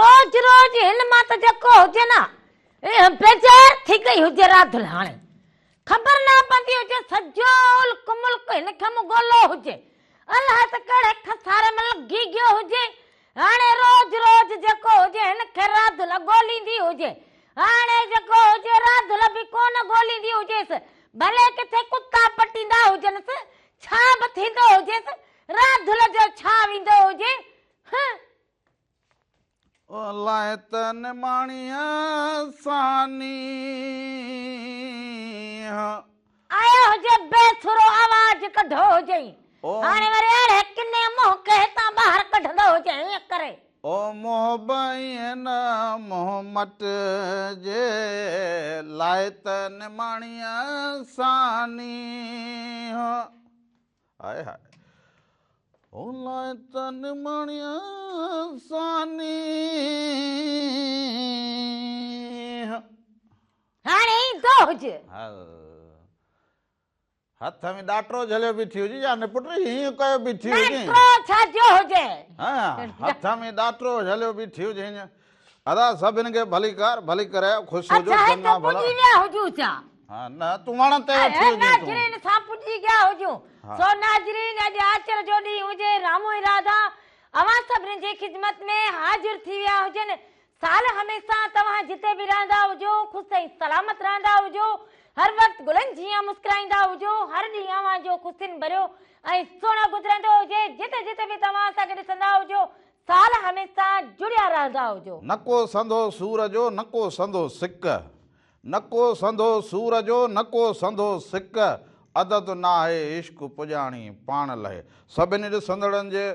روز روز هن مان ته جيڪو هجي نه بيزار ٿي گئي هجي راڌل هاڻي خبر نه پوندي هجي سڄو الڪ ملڪ هن کي مون ڳولو هجي الائي ته ڪهڙي خساري ۾ لڳي گيو هجي هاڻي روز روز جيڪو هجي هن کي راڌل ڳوليندي هجي هاڻي جيڪو هجي راڌل به ڪونه ڳوليندي هجيس ڀلي ڪٿي ڪتا پٽيندا هجنس ڇا به ٿيندو هجيس راڌل جو ڇا ويندو هجي هه. الائي ته نماڻيء سان نينهن. آيو هجي بي سرو آواز ڪڍيو هجئين. هاڻي وري اهڙي ڪني منهن کي هتان ٻاهر ڪڍندو هجي ائين ڪري. او محب ائين نه منهن مٽجي، لاء ته نماڻيء سان نينهن. هاء هاء او لاء ته نماڻيء سان نينهن. هاڻي ايندو هجي. هل هٿ ۾ ڏاٽرو جهليو بيٺي هجي يا نه پٽ هيئن ڪيو بيٺي هجي. ڏاٽرو ڇا جو هجي. ها هٿ ۾ ڏاٽرو جهليو بيٺي هجي هيئن. ادا سڀن کي ڀليڪار ڀلي ڪري آيو خوش هجو اڇا هت چڱا ڀلا. پڄي ويا هجون ڇا. ها نه تون وڻ تي ويٺي هجين تون. ناظرين سان پڄي گيا هجون. سو ناظرين اڄ آچر جو ڏينهن هجي رامو ۽ راڌا اوهان سڀني جي خدمت ۾ حاضر ٿي ويا هجن. سال هميشه توهان جتي به رهندا هجو خوش ۽ سلامت رهندا هجو هر وقت گلن جيان مسڪرائيندا هجو هر ڏينهن اوهان جو خوشين ڀريو ۽ سهڻو گذرندو هجي جتي جتي به توهان اسان کي ڏسندا هجو سال هميشه جڙيا رهندا هجو. نڪو سنڌو سور جو نڪو سنڌو سڪ. نڪو سنڌو سور جو نڪو سنڌو سڪ. عدد ناهي عشق پڄاڻي پاڻ لهي. سڀني ڏسندڙن جي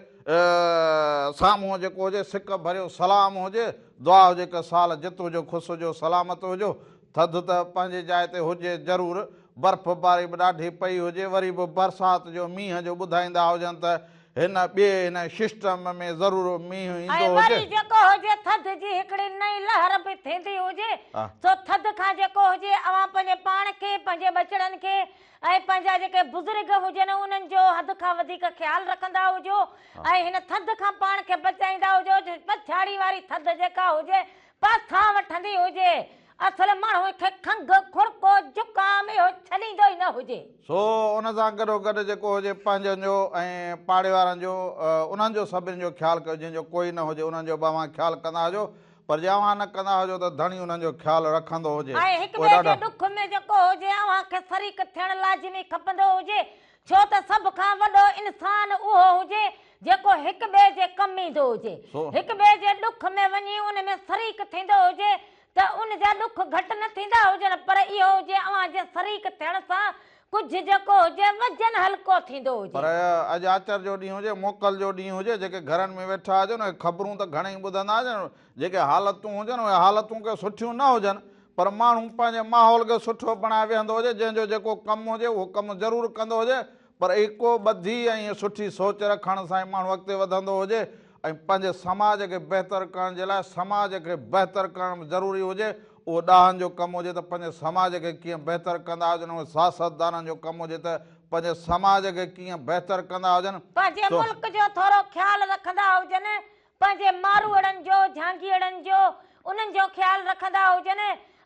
سامهون جيڪو هجي سڪ ڀريو سلام هجي دعا هجي ته سال جت هجو خوش هجو سلامت هجو. ٿڌ ته پنهنجي جاء تي هجي ضرور برف باري به ڏاڍي پئي هجي وري به برسات جو مينهن جو ٻڌائيندا هجن ته هن ٻئي هن ششٽم ۾ ضرور مينهن ۽ ايندو وري هجي. جيڪو هجي ٿڌ جي هڪڙي نئين لهر به ٿيندي هجي سو ٿڌ کان جيڪو هجي اوهان پنهنجي پاڻ کي پنهنجي ٻچڙن کي ۽ پنهنجا جيڪي بزرگ هجن انهن جو حد کان وڌيڪ خيال رکندا هجو ۽ هن ٿڌ کان پاڻ کي بچائيندا هجو جو پڇاڙي واري ٿڌ جيڪا هجي پاسا وٺندي هجي. اصل ماڻهوء کي کنگهه، کڙڪو، زڪام اهو ڇڏيندو ئي نه هجي. سو ان سان گڏوگڏ جيڪو هجي پنهنجن جو ۽ پاڙي وارن جو انهن جو سڀني جو خيال ڪيو جنهن جو ڪوئي نه هجي انهن جو به اوهان خيال ڪندا هجو پر جي اوهان نه ڪندا هجو ته ڌڻي انهن جو خيال رکندو هجي. ۽ هڪ اهي ٻئي جي ڏاڍا. ڏک ۾ جيڪو هجي اوهان کي شريڪ ٿيڻ لازمي کپندو هجي ڇو ته سڀ کان وڏو انسان اهو هجي جيڪو هڪ ٻئي جي ڪم ايندو هجي، هڪ ٻئي جي ڏک ۾ وڃي ان ۾ شريڪ ٿيندو هجي ته ان جا ڏک گهٽ نه ٿيندا هجن پر اهو هجي اوهان جي شريڪ ٿيڻ سان ڪجهه جيڪو هجي وزن هلڪو ٿيندو هجي. پر اڄ آچر جو ڏينهن هجي، موڪل جو ڏينهن هجي، جيڪي گهرن ۾ ويٺا هجن اهي خبرون ته گهڻئي ٻڌندا هجن، جيڪي حالتون هجن اهي حالتون ڪي سٺيون نه هجن پر ماڻهو پنهنجي ماحول کي سٺو بڻائي ويهندو هجي، جنهن جو جيڪو ڪم هجي اهو ڪم ضرور ڪندو هجي، پر ايڪو ٻڌي ۽ سٺي سوچ رکڻ سان ئي ماڻهو اڳتي وڌندو هجي ۽ پنهنجي سماج کي بهتر ڪرڻ جي لاء سماج کي بهتر ڪرڻ به ضروري هجي، اهو ڏاهن جو ڪم هجي ته پنهنجي سماج کي ڪيئن بهتر ڪندا هجن، اهو سياستدانن جو ڪم هجي ته پنهنجي سماج کي ڪيئن بهتر ڪندا هجن، پنهنجي سو. ملڪ جو ٿورو خيال رکندا هجن، پنهنجي ماروئڙن جو، جهانگيئڙن جو، انهن جو خيال رکندا هجن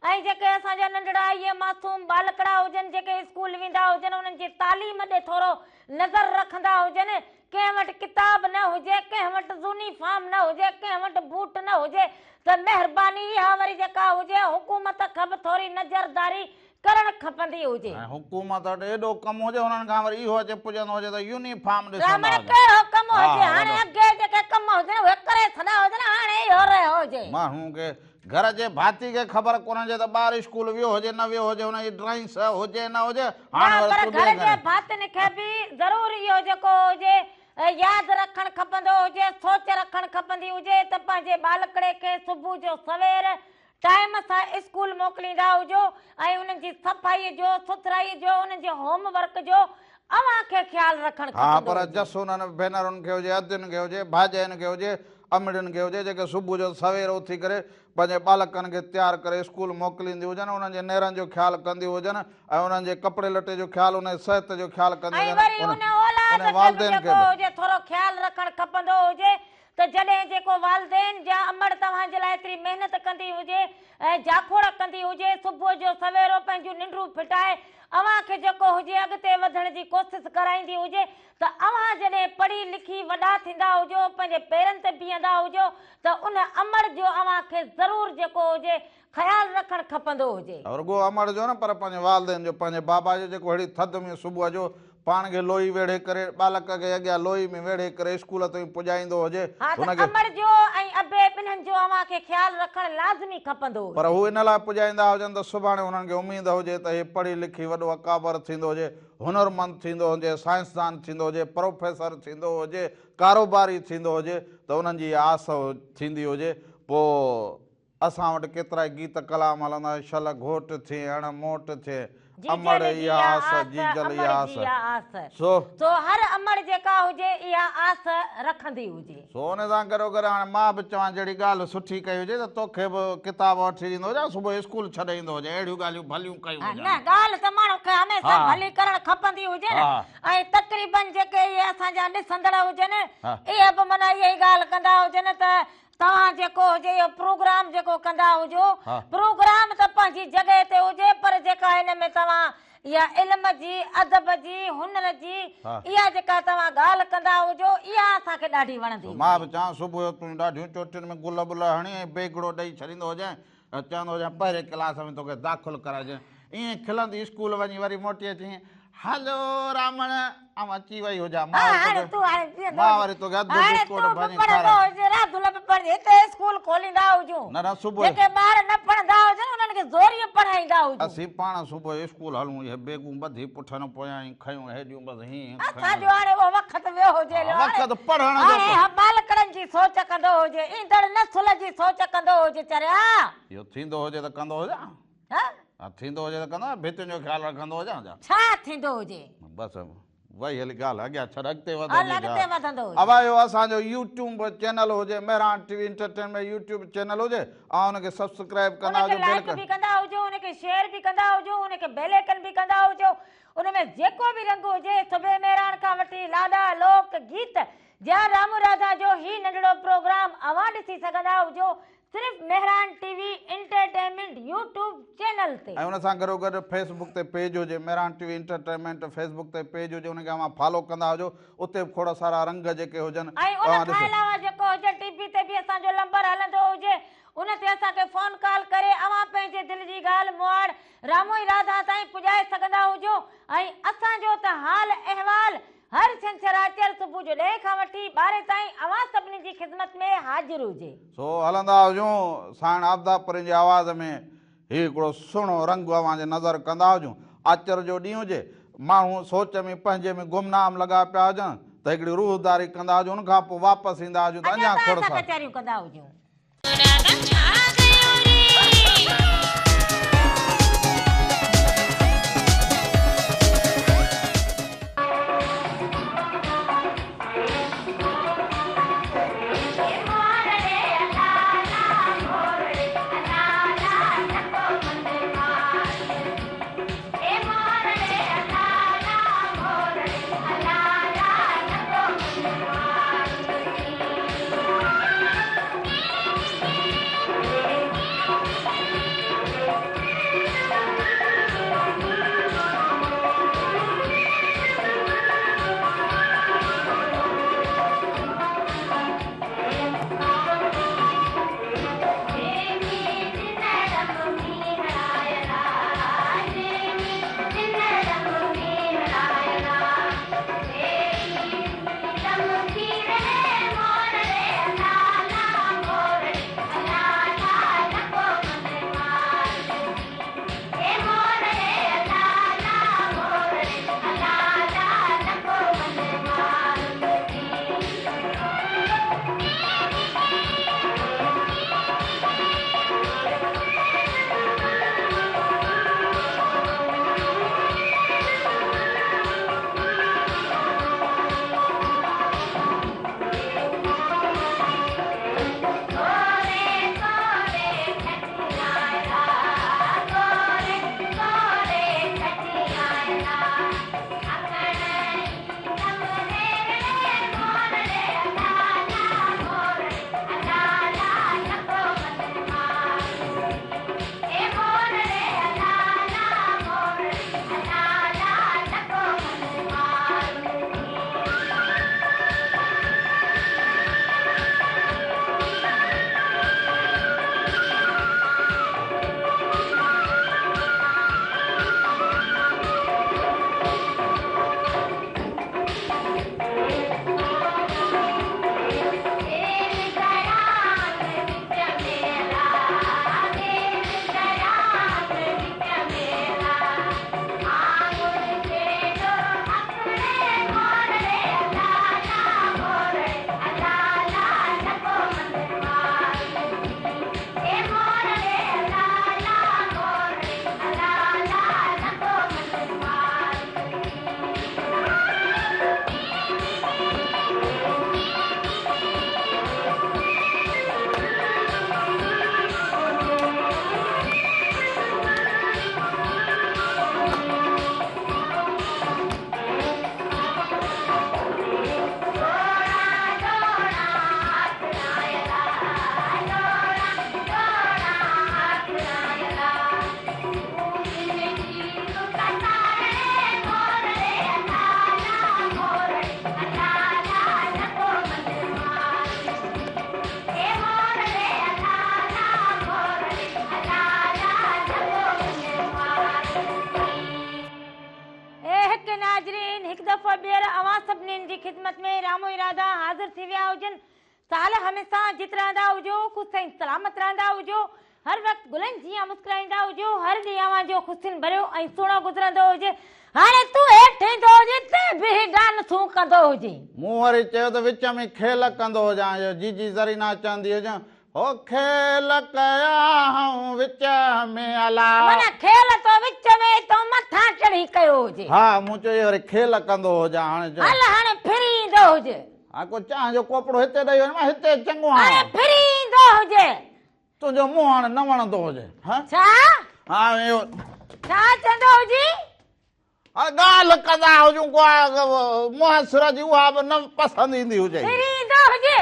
۽ جيڪي اسان جا ننڍڙا اهي معصوم ٻالڪڙا هجن جيڪي اسڪول ويندا هجن انهن جي تعليم ڏي ٿورو نظر رکندا هجن، ڪنهن وٽ ڪتاب نه هجي، ڪنهن وٽ يونيفارم نه هجي، ڪنهن وٽ بوٽ نه هجي ته مهرباني اها وري جيڪا هجي حڪومت کان به ٿوري نظرداري ڪرڻ کپندي هجي. ۽ حڪومت وٽ ايڏو ڪم هجي انهن کان وري اهو اچي پڄندو هجي ته يونيفارم ڏسندا راهمڻ هجن. ڪهڙو ڪم ها هجي ها هاڻي وڏو. اڳي جيڪي ڪم هجن اهي ڪري ڇڏيا هجن هاڻي اهو رهيو هجي. ماڻهو کي گهر جي ڀاتي کي خبر ڪونه هجي ته ٻار اسڪول ويو هجي نه ويو هجي هن جي ڊرائنگ هجي نه هجي هاڻي نه وري پر تون گهر ٻئي جي گهر. ڀاتين کي به ضرور اهو جيڪو هجي ياد رکڻ کپندو هجي سوچ رکڻ کپندي هجي ته پنهنجي ٻالڪڙي کي صبح جو سوير ٽائيم سان اسڪول موڪليندا هجو ۽ انهن جي صفائي جو، سٿرائي جو، انهن جي هوم ورڪ جو اوهان کي خيال رکڻ ها کپندو پر هجي. جس انهن ڀينرن کي هجي، ادين کي هجي، ڀاڄين کي هجي، امڙين کي هجي جيڪي صبح جو سوير اٿي ڪري پنهنجي ٻالڪن کي تيار ڪري اسڪول موڪلينديون هجن، انهن جي نيرن جو خيال ڪنديون هجن ۽ انهن جي ڪپڙي لٽي جو خيال، انهن جي صحت جو خيال ڪنديون ۽ هجن، وري ان اولاد انهن کي به والدين کي جيڪو به. هجي ٿورو خيال رکڻ کپندو هجي. ته جڏهن جيڪو والدين جا امڙ توهان جي لاء ايتري محنت ڪندي هجي ۽ جاکوڙ ڪندي هجي، صبح جو سويرو پنهنجون ننڊون ڦٽائي اوهان کي جيڪو هجي اڳتي وڌڻ جي ڪوشش ڪرائيندي هجي ته اوهان جڏهن پڙهي لکي وڏا ٿيندا هجو، پنهنجي پيرن تي بيهندا هجو ته ان امڙ جو اوهان کي ضرور جيڪو هجي خيال رکڻ کپندو هجي. رڳو امڙ جو نه پر پنهنجي والدين جو، پنهنجي بابا جو جيڪو ههڙي ٿڌ ۾ صبح جو پاڻ کي لوئي ويڙهي ڪري ٻالڪ کي اڳيان لوئي ۾ ويڙهي ڪري اسڪول تائين پڄائيندو هجي ها هن ته کي. امڙ جو ۽ ابي ٻنهن جو اوهان کي خيال رکڻ لازمي کپندو هجي. پر هو ان لاء پڄائيندا هجن ته سڀاڻي هنن کي اميد هجي ته هي پڙهي لکي وڏو اڪابر ٿيندو هجي، هنرمند ٿيندو هجي، سائنسدان ٿيندو هجي، پروفيسر ٿيندو هجي، ڪاروباري ٿيندو هجي ته انهن جي اها آس ٿيندي هجي پوء اسان وٽ ڪيترائي گيت ڪلام هلندا آهن، شل گهوٽ ٿئين اڻ موٽ ٿئين، امڙ جيجل جي اها اها آس، آس، جيجل امڙ اها جي آس. اها آس. سو. سو هر امڙ جيڪا هجي اها آس رکندي هجي. سو ان سان گڏوگڏ هاڻي مان به چوان جهڙي ڳالهه سٺي ڪئي هجي ته توکي به ڪتاب وٺي ڏيندو هجان صبح اسڪول ڇڏي ايندو هجين اهڙيون ڳالهيون ڀليون ڪيون ها هجن. نه ڳالهه ته ماڻهو کي هميشه ها. ڀلي ڪرڻ کپندي هجي نه ها. ۽ تقريبن جيڪي اهي اسان جا ڏسندڙ هجن ها. اهي به معنيٰ اها ئي ڳالهه ڪندا هجن ته توهان جيڪو هجي اهو پروگرام جيڪو ڪندا هجو پروگرام ته پنهنجي جڳهه تي هجي پر جيڪا ان ۾ توهان اها علم جي ادب جي هنر جي اها جيڪا توهان ڳالهه ڪندا هجو اها اسان کي ڏاڍي وڻندي هجي. مان به چوان صبح جو تون ڏاڍيون چوٽين ۾ گل ٻل هڻي ۽ بيگڙو ڏئي ڇڏيندو هجين ۽ چوندو هجين پهرين ڪلاس ۾ توکي داخل ڪرائجين ائين کلندي اسڪول وڃي وري موٽي اچين هلو رامڻ آئون اچي وئي هجان مان وري توکي مان وري توکي اڌ بسڪوٽ ڀڃي کارايان. نه نه صبح اسين پاڻ صبح اسڪول هلون اهي بيگون ٻڌي پٺن پويان ائين کنيون هيڏيون بس هيئن کنيون. وقت پڙهڻ جو. اهو ٿيندو هجي ته ڪندو هجان. ها؟ ها ٿيندو هجي ته ڪندو هجان، ڀتين جو خيال رکندو هجان ڇا؟ ڇا ٿيندو هجي؟ بس وئي هلي ڳالهه اڳيان ڇڏ اڳتي هل وڌندي اڳتي ڳالهه. وڌندو هجي. ابا اهو اسان جو يوٽيوب چينل هجي Mehran T V entertainment YouTube channel هجي اوهان ان کي سبسڪرائب ان ڪندا کي هجو لائيڪ بيل به ڪندا هجو ان کي شيئر به ڪندا هجو ان کي بيل آئيڪن به ڪندا هجو ان ۾ جيڪو به رنگ هجي صبح مهراڻ کان وٺي لاڏا لوڪ گيت جيان رامو راڌا جو هي ننڍڙو پروگرام اوهان ڏسي سگهندا هجو صرف Mehran T V entertainment YouTube channel تي. ۽ ان سان گڏوگڏ فيس بڪ تي پيج هجي Mehran T V entertainment Facebook تي پيج هجي ان کي اوهان فالو ڪندا هجو اتي به کوڙ سارا رنگ جيڪي هجن ۽ ان اوهان کان ڏسو. علاوه جيڪو هجي ٽي وي تي به اسان جو لمبر هلندو هجي ان تي اسان کي فون ڪال ڪري اوهان پنهنجي دل جي ڳالهه مهاڙ رامو ۽ راڌا تائين پڄائي سگهندا هجو ۽ اسان جو ته حال احوال هر ڇنڇر آچر صبح جو ڏهين کان وٺي ٻارهين تائين اوهان سڀني جي خدمت ۾ حاضر هجي. سو هلندا هجون سائڻ عابده پرين جي آواز ۾ هي هڪڙو سهڻو رنگ اوهان جي نظر ڪندا هجون. آچر جو ڏينهن هجي، ماڻهو سوچ ۾ پنهنجي ۾ گمنام لڳا پيا هجن ته هڪڙي روحداري ڪندا هجون ان کان پوء واپس ايندا هجون ته اڃا اڃا ته کوڙ اسان سارا. ڪچهريون ڪندا هجون. راڌا ڇا ڪيو ري. دفعو ٻيهر اوهان سڀنين جي خدمت ۾ رامو ۽ راڌا حاضر ٿي ويا هجن. سال هميشه جت رهندا هجو، خوش ۽ سلامت رهندا هجو، هر وقت گلن جيان مسڪرائيندا هجو، هر ڏينهن اوهان جو خوشين ڀريو ۽ سهڻو گذرندو هجي. هاڻي تون هيٺ ايندو هجين ته به ڊانسون ڪندو هجين. مون وري چيو ته وچ ۾ کيل ڪندو هجان جو جيجي زرينا چوندي هجي هو کيل ڪيا هئون وچ ۾ الا. معنيٰ کيل تو وچ ۾ تو مٿان چڙهي ڪيو هجي. ها مون چيو اهو وري کيل ڪندو هجان هاڻي چيو. هل هاڻي ڦري ايندو هجي. ها ڪو چانهه جو ڪوپڙو هتي ڏئي وڃ مان هتي چڱو هاڻي آهيان. ڦري ايندو هجي. تنهنجو منهن هاڻي نه وڻندو هجي. ها ڇا؟ ها اهو. ڇا چوندو هجي؟ ها ڳالهه ڪندا هجون ڪو منهن سر جي اها به نه پسند ايندي هجي. ڦري ايندو هجي.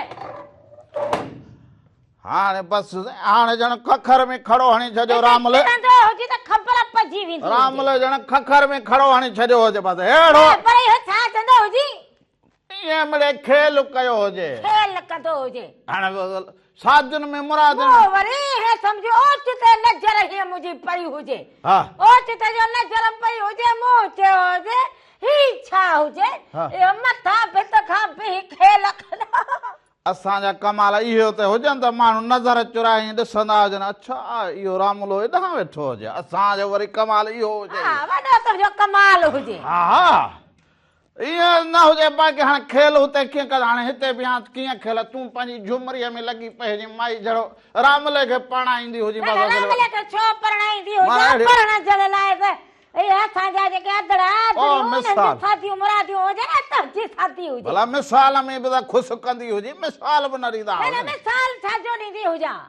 هاڻي بس هاڻي ڄڻ ککر ۾ کڙو هڻي ڇڏيو رامل. ڦرندو هجي ته خبر پئجي ويندي هجي. رامل ڄڻ ککر ۾ کڙو هڻي ڇڏيو هجي بس اهڙو. پر اهو ڇا چوندو هجي؟ ائين مڙئي کيل ڪيو هجي. کيل ڪندو هجي. هاڻي سادين ۾ مرادين ۾. مون وري هي سمجهيو اوچتي نظر هيء منهنجي پئي هجي. ها. اوچتي جو نظر پئي هجي مون چيو هجي هي ڇا هجي؟ اهو مٿان ڀت کان بيهي کيل ڪندو. اسان جا ڪمال اهي ته هجن ته ماڻهو نظر چرائي ڏسندا هجن اڇا اهو راملو ايڏانهن ويٺو هجي. اسان جو وري ڪمال اهو هجي. ها وڏو تنهنجو ڪمال هجي. ها ها. ائين نه هجي باقي هاڻي کيل هتي ڪيئن ڪجان هاڻي هتي بيهان ڪيئن کيل تون پنهنجي جهومريء ۾ لڳي پئي هجين مائي جهڙو راملي کي پرڻائيندي هجين نه نه راملي کي ڇو پرڻائيندي هجان پرڻجڻ لاء ته اهي اسان جا جيڪي ادڙا ادڙيون انهن جون شاديون مراديون هجن ۽ تنهنجي شادي هجي. ڀلا مثال ۾ به ته خوش ڪندي هجين مثال به نه ڏيندا نه نه مثال ڇا جو ڏيندي هجان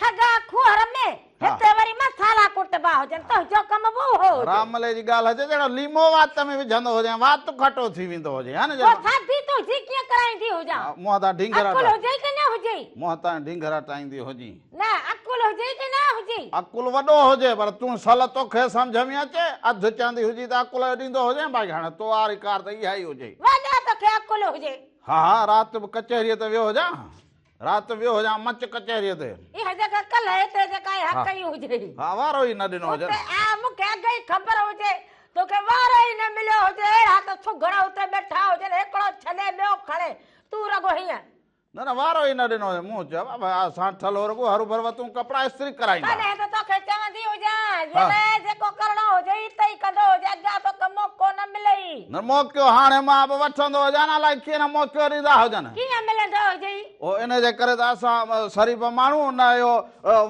کڳا کوهر ۾ هتي وري مصالحا ڪٽبا هجن، تنهنجو ڪم به اهو هجي. راملي جي ڳالهه هجي جهڙو ليمو وات ۾ وجهندو هجين، وات کٽو ٿي ويندو هجي، ها نه پوء شادي تنهنجي ڪيئن ڪرائيندي هجان؟ منهن تان ڍينگهرا عقل هجئي ڪي نه هجئي؟ منهن تان ڍينگهرا ٽائيندي هجين. نه عقل هجئي ڪي نه هجئي؟ عقل وڏو هجي پر تون سل توکي سمجهه ۾ اچي، اڌ چوندي هجي ته عقل جو ڏيندو هجين، باقي هاڻي تو واري ڪار ته اها ئي هجي. وڏو توکي عقل هجي. ها ها رات به ڪچهريء تي ويو هجان. رات ويو هجان مچ ڪچهريء تي. اها جيڪا ڪلهه هتي جيڪا اها ڪئي هجي. ها وارو ئي نه ڏنو هجن. اتي آ مون کي اڳ ئي خبر هجي. توکي وارو ئي نه مليو هجي. اهڙا ته سگهڙ اتي ويٺا هجن هڪڙو ڇڏي ٻيو کڻي. تون رڳو هيئن. نه نه وارو ئي نه ڏنو هجي. مون چيو بابا اسان ٺلهو رڳو هروڀرو وتون ڪپڙا استري ڪرائيندا. تڏهن ته توکي چوندي هجان. جڏهن جيڪو ڪرڻو هجئي اتي ئي ڪندو هجي. اڳيان توکي موقعو نه ملئي. نه موقعو هاڻي مان به وٺندو هجان الائي ڪيئن نه موقعو ڏيندا هجن. ڪيئن ملندو هجئي؟ او ان جي ڪري ته اسان شريف ماڻهو نه اهو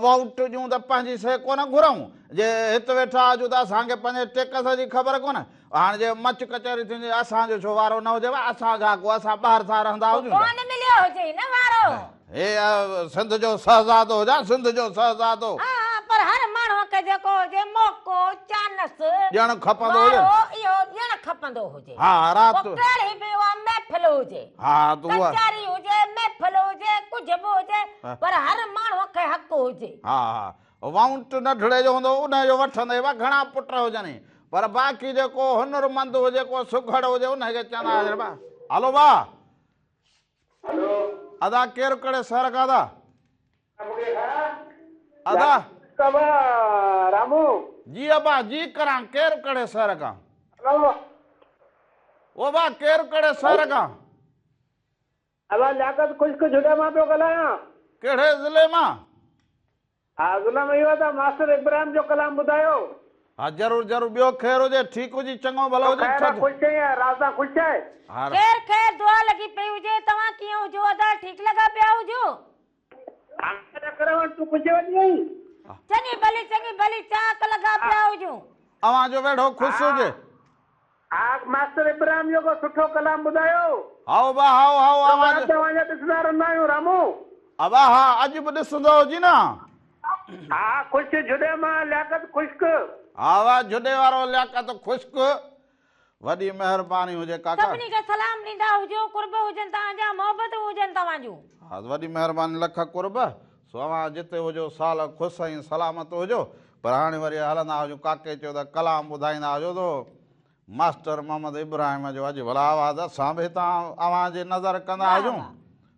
ووٽ ڏيون ته پنهنجي شيء ڪونه گهرون. جي هت ويٺا هجون ته اسان کي پنهنجي ٽيڪس جي خبر ڪونه. هاڻي جي مچ ڪچهري ٿيندي اسان جو ڇو وارو نه هجي اسان ڇا ڪو اسان ٻاهر ٿا رهندا هجون ڇا؟ ڪونه مليو هجئي نه وارو. هي سنڌ جو شهزادو هجان سنڌ جو شهزادو. ها ها پر هر ماڻهوء کي جيڪو هجي موقعو، چانس، ڏيڻ کپندو هجي. وارو اهو ڏيڻ کپندو هجي. ها رات. پوء ڪهڙي به اها محفل هجي. ها ته اها. ڪچهري هجي، محفل هجي، ڪجهه به هجي پر هر ماڻهوء کي حق هجي. ها ها وائونٽ ننڍڙي جو هوندو ان جو وٺندي به گهڻا پٽ هجن پر باقي جيڪو هنرمند هجي ڪو سگهڙ هجي ان کي چوندا هجن ڀا هلو ڀا. هلو. ادا ڪير ڪهڙي شهر کان ادا. ادا. ڪبا رامو. جي ابا جي ڪران ڪير ڪهڙي شهر کان. هلو. او ڀا ڪير ڪهڙي شهر کان. ابا لياقت خشڪ جهڏي مان پيو ڳالهايان. ڪهڙي ضلعي مان. ها ظلم اهو ته ماستر ابراهيم جو ڪلام ٻڌايو. ها ضرور ضرور ٻيو خير هجي ٺيڪ هجي چڱو ڀلو هجي خير آ خوش آهين يا رازان خوش آهي. ها خير خير دعا لڳي پئي هجي توهان ڪيئن هجو ادا ٺيڪ لڳا پيا هجو. ها ڪرڻ تون خوش وڏي آهين. چڱي ڀلي چڱي ڀلي چاڪ لڳا پيا هجون. اوهان جو ويڙهو خوش هجي. ها ماستر ابراهيم جو ڪو سٺو ڪلام ٻڌايو. هائو ابا هائو هائو اوهان جو. توهان جا ڏسندا رهندا آهيون رامو. ابا ها اڄ به ڏسندو هجي نه. ها خوش جهڏي مان لياقت خشڪ. ها واھ جهڏي وارو لياقت خشڪ وڏي مهرباني هجي ڪاڪا. سڀني کي سلام ڏيندا هجو قرب هجن توهان جا محبتون هجن توهان جون. ها وڏي مهرباني لک قرب سو اوهان جتي هجو سال خوش ۽ سلامت هجو پر هاڻي وري هلندا هجون ڪاڪي چيو ته ڪلام ٻڌائيندا هجو ته ماستر محمد ابراهيم جو اڄ ڀلا آواز اسان به هتان اوهان جي نظر ڪندا هجون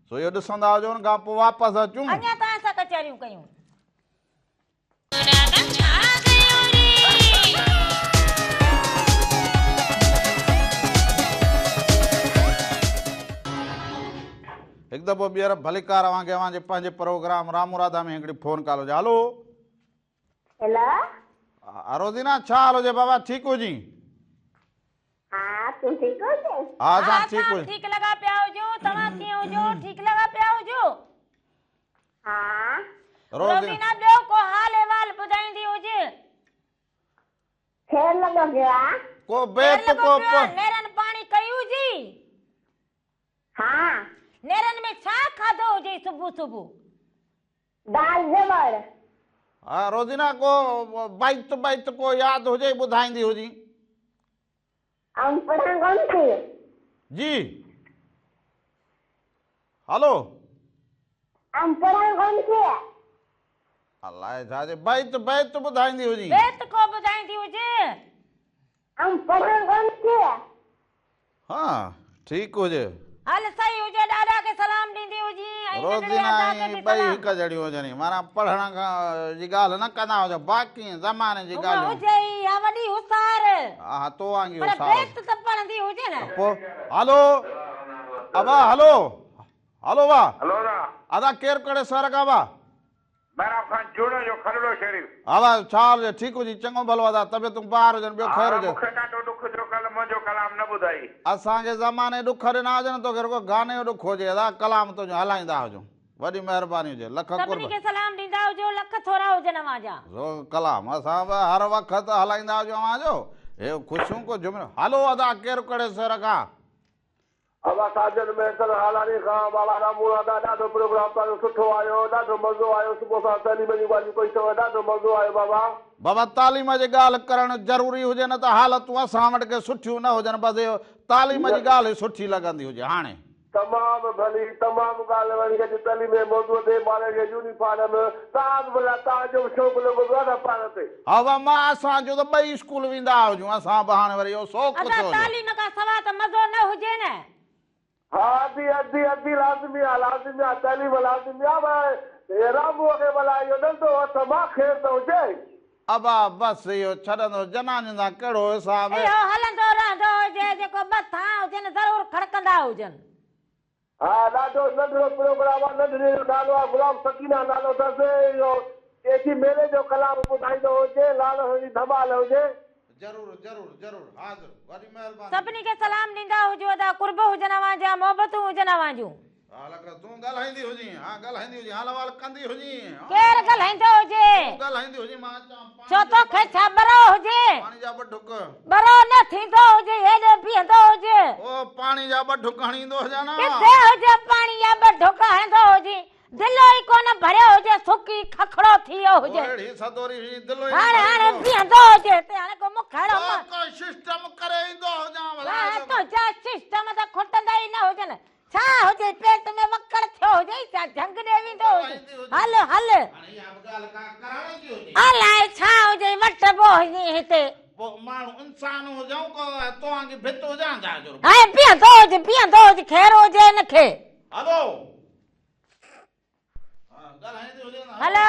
سو اهو ڏسندا هجو ان کان پوء واپس اچون. اڃا توهان سان ڪچهريون ڪيون. مرادان ڇا ڪيو ري. هڪ دفعو ٻيهر ڀليڪار اوهان کي اوهان جي پنهنجي پروگرام رامو راڌا ۾ هڪڙي فون ڪال هجي. هلو. هيلو. ها روزينا ڇا حال هجي بابا ٺيڪ هجين؟ ها تون ٺيڪ هجين؟ ها اسان ٺيڪ هجون. ٺيڪ لڳا پيا هجون توهان ڪيئن هجو ٺيڪ لڳا پيا هجو؟ ها. روزينا ٻيو ڪو حال احوال ٻڌائيندي هج. خير لڳو پيو آ. ڪو بيت ڪو پيو آ. نيرن پاڻي ڪئي هجي؟ ها. نيرن ۾ ڇا کاڌو هجي صبح صبح؟ دال زبر. ها روزينا ڪو بيت بيت ڪو ياد هجي ٻڌائيندي هجين. آئون پڙهان ڪونه ٿي. جي هلو. آئون پڙهان ڪونه ٿي. الائي ڇا جي بيت بيت ٻڌائيندي هجين. بيت ڪو ٻڌائيندي هجي. آئون پڙهان ڪونه ٿي. ها ٺيڪ هجي. هل صحيح هجي ڏاڏا کي سلام ڏيندي هجين ۽ ننڍڙي روزينا ادا کي ۽ به ٻئي سلام. هڪ جهڙيون هجن معنيٰ پڙهڻ کان جي ڳالهه نه ڪندا هجن باقي زماني جي هونء ڳالهيون. هجي ئي ها وڏي هوسار. ها تو وانگي پر هوسار بيت ته پڙهندي هجي نه. پوء هلو ابا هلو هلو وا. هلو ادا. ادا ڪير ڪهڙي شهر کان وا. محراب خان جوڻيجو جو کلڙو شريف. ها ڀاء ڇا حال هجي ٺيڪ هجي چڱو ڀلو ادا طبيعتون بهار هجن ٻيو خير هجي. مون کي ڏاڍو ڏک ٿيو ڪلهه منهنجو ڪلام نه ٻڌائي. اسان کي زماني ڏک ڏنا هجن توکي رڳو گاني جو ڏک هجي ادا ڪلام تنهنجو هلائيندا هجون وڏي مهرباني هجي لک قرب. سڀني کي سلام ڏيندا هجو لک ٿورا هجن اوهان جا. سو ڪلام اسان به هر وقت هلائيندا هجون اوهان جو هي خوشيون ڪو جهوميون هلو ادا ڪير ڪهڙي شهر کان. ابا ساجن مهيسر هالاڻي کان بابا رامون ادا ڏاڍو پروگرام توهان جو سٺو آيو ڏاڍو مزو آيو صبح سان تعليم جون ڳالهيون ڪئي اٿو ڏاڍو مزو آيو بابا. بابا تعليم جي ڳالهه ڪرڻ ضروري هجي نه ته حالتون اسان وٽ ڪي سٺيون نه هجن بس اهو تعليم جي ڳالهه ئي سٺي لڳندي هجي هاڻي. تمام ڀلي تمام ڳالهه وڻي اڄ تعليم جي موضوع تي ٻارن کي يونيفارم توهان به ڀلا توهان جو به شوق لڳو پيو آهي نه پاڻ تي. ها وا مان اسان جو ته ٻئي اسڪول ويندا هجون اسان به هاڻي وري اهو شوق ادا ٿيو جو. تعليم کان سوا ته مزو نه هجي نه. ها ادي ادي ادي لازمي آ لازمي آ تعليم لازمي آ پر راموء کي ڀلا اهو ڏنڊو هٿ مان خير ته هجي. ابا بس اهو ڇڏندو جنانين سان ڪهڙو حساب. اهو هلندو رهندو هجي جيڪو ٻه ٿانء هجن ضرور کڙڪندا هجن. ها ڏاڍو ننڍڙو پروگرام آ ننڍڙي جو نالو آ غلام سڪينه نالو اٿس اهو چئي ميلي جو ڪلام ٻڌائيندو هجي لال سائين جي ڌمال هجي. ضرور ضرور ضرور حاضر وڏي مهرباني. سڀني کي سلام ڏيندا هجو ادا قرب هجن اوهان جا محبتون هجن اوهان جون. ها لک تون ڳالهائيندي هجين ها ڳالهائيندي هجين حال احوال ڪندي هجين ها. ڪير ڳالهائيندو هجي. تون ڳالهائيندي هجين مان اچان پاڻي ڇو جو توکي ڇا ٻرو هجي. پاڻي جا ٻه ڍڪ. ٻرو نه ٿيندو هجي هيڏي بيهندو هجي. او پاڻي جا ٻه ڍڪ هڻي ايندو هجان ها. ڪٿي هجي پاڻي جا ٻه ڍڪ هڻندو هجين دلو ئي ڪونه ڀريو هجي سڪي ککڙو ٿي ويو هجي. او اهڙي سدوري هجين دلو ئي نه هاڻي هاڻي ڀريندو. بيهندو هجي هتي هاڻي ڪو مون کي اهڙو او ڪو سسٽم ڪري ايندو هجان ڀلا. واهه تنهنجا سسٽم ته کٽندا ئي نه هجن. ڇا هجي پيٽ ۾ وڪڙ ٿيو هجئي ڇا جهنگ ڏي ويندو هجي هل هل. هاڻي اها به ڳالهه ڪا ڪرڻ جي هجي. الائي ڇا هجئي وٺبو هجين هتي. پوء ماڻهو انسان هجئون ڪو تو وانگي ڀت هجان ڇا جو. هاڻي بيهندو هجي بيهندو هجي خير هجي هن کي. هلو. ها ڳالهائيندي هجي نه. هلو.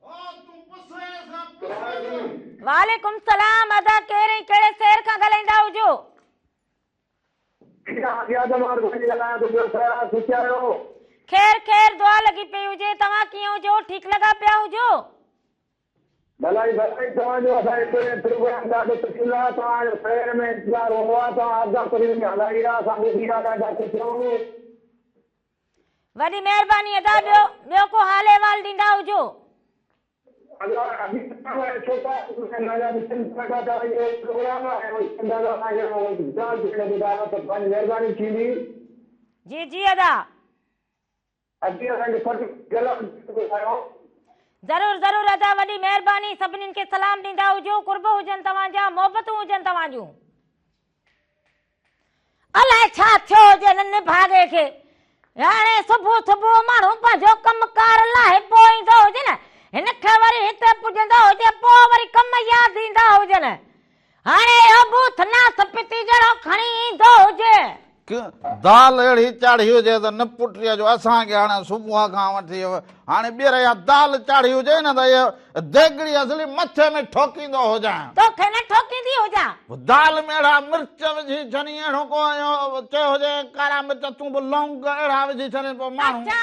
او تون پسائين سان پسائين. وعليڪم سلام ادا ڪير ۽ ڪهڙي شهر کان ڳالهائيندا هجو. خير خير دعا لڳي پئي هجي توهان ڪيئن هجو ٺيڪ لڳا پيا هجو. ڀلائي ڀلائي توهان جو اسان جي پهرين پروگرام ڏاڍو پسند آ توهان جو شهر ۾ انتظار هوندو آ توهان ادا ڪري وڃي هلائي آ اسان ٻڌي آ ڏاڍا خوش آهيون. وڏي مهرباني ادا ٻيو ٻيو ڪو حال احوال ڏيندا هجو. جي جي ادا. ضرور ضرور ادا وڏي مهرباني سڀنين کي سلام ڏيندا هجو قرب هجن توهان جا محبتون هجن توهان جون. الائي ڇا ٿيو هجي هن نڀاڳي کي. هاڻي صبح صبح ماڻهو پنهنجو ڪم ڪار لاهي پوء ايندو هجي نه، هن کي وري هتي پڄندو هجي پوء وري ڪم ياد ايندا هجن. هاڻي اهو ٻوٿ ناس پتي جهڙو کڻي ايندو هجي. دال اهڙي چاڙهي هجي ته نه پٽيء جو اسان کي هاڻي صبح کان وٺي هاڻي ٻيهر اها دال چاڙهي هجي نه ته اها ديڳڙي اصلي مٿي ۾ ٺوڪيندو هجان. توکي نه ٺوڪيندي هجان. دال ۾ اهڙا مرچ وجهي ڇڏين اهڙو ڪو اهو چيو هجي ڪارا مرچ تون به لونگ اهڙا وجهي ڇڏين پوء ماڻهو. اڇا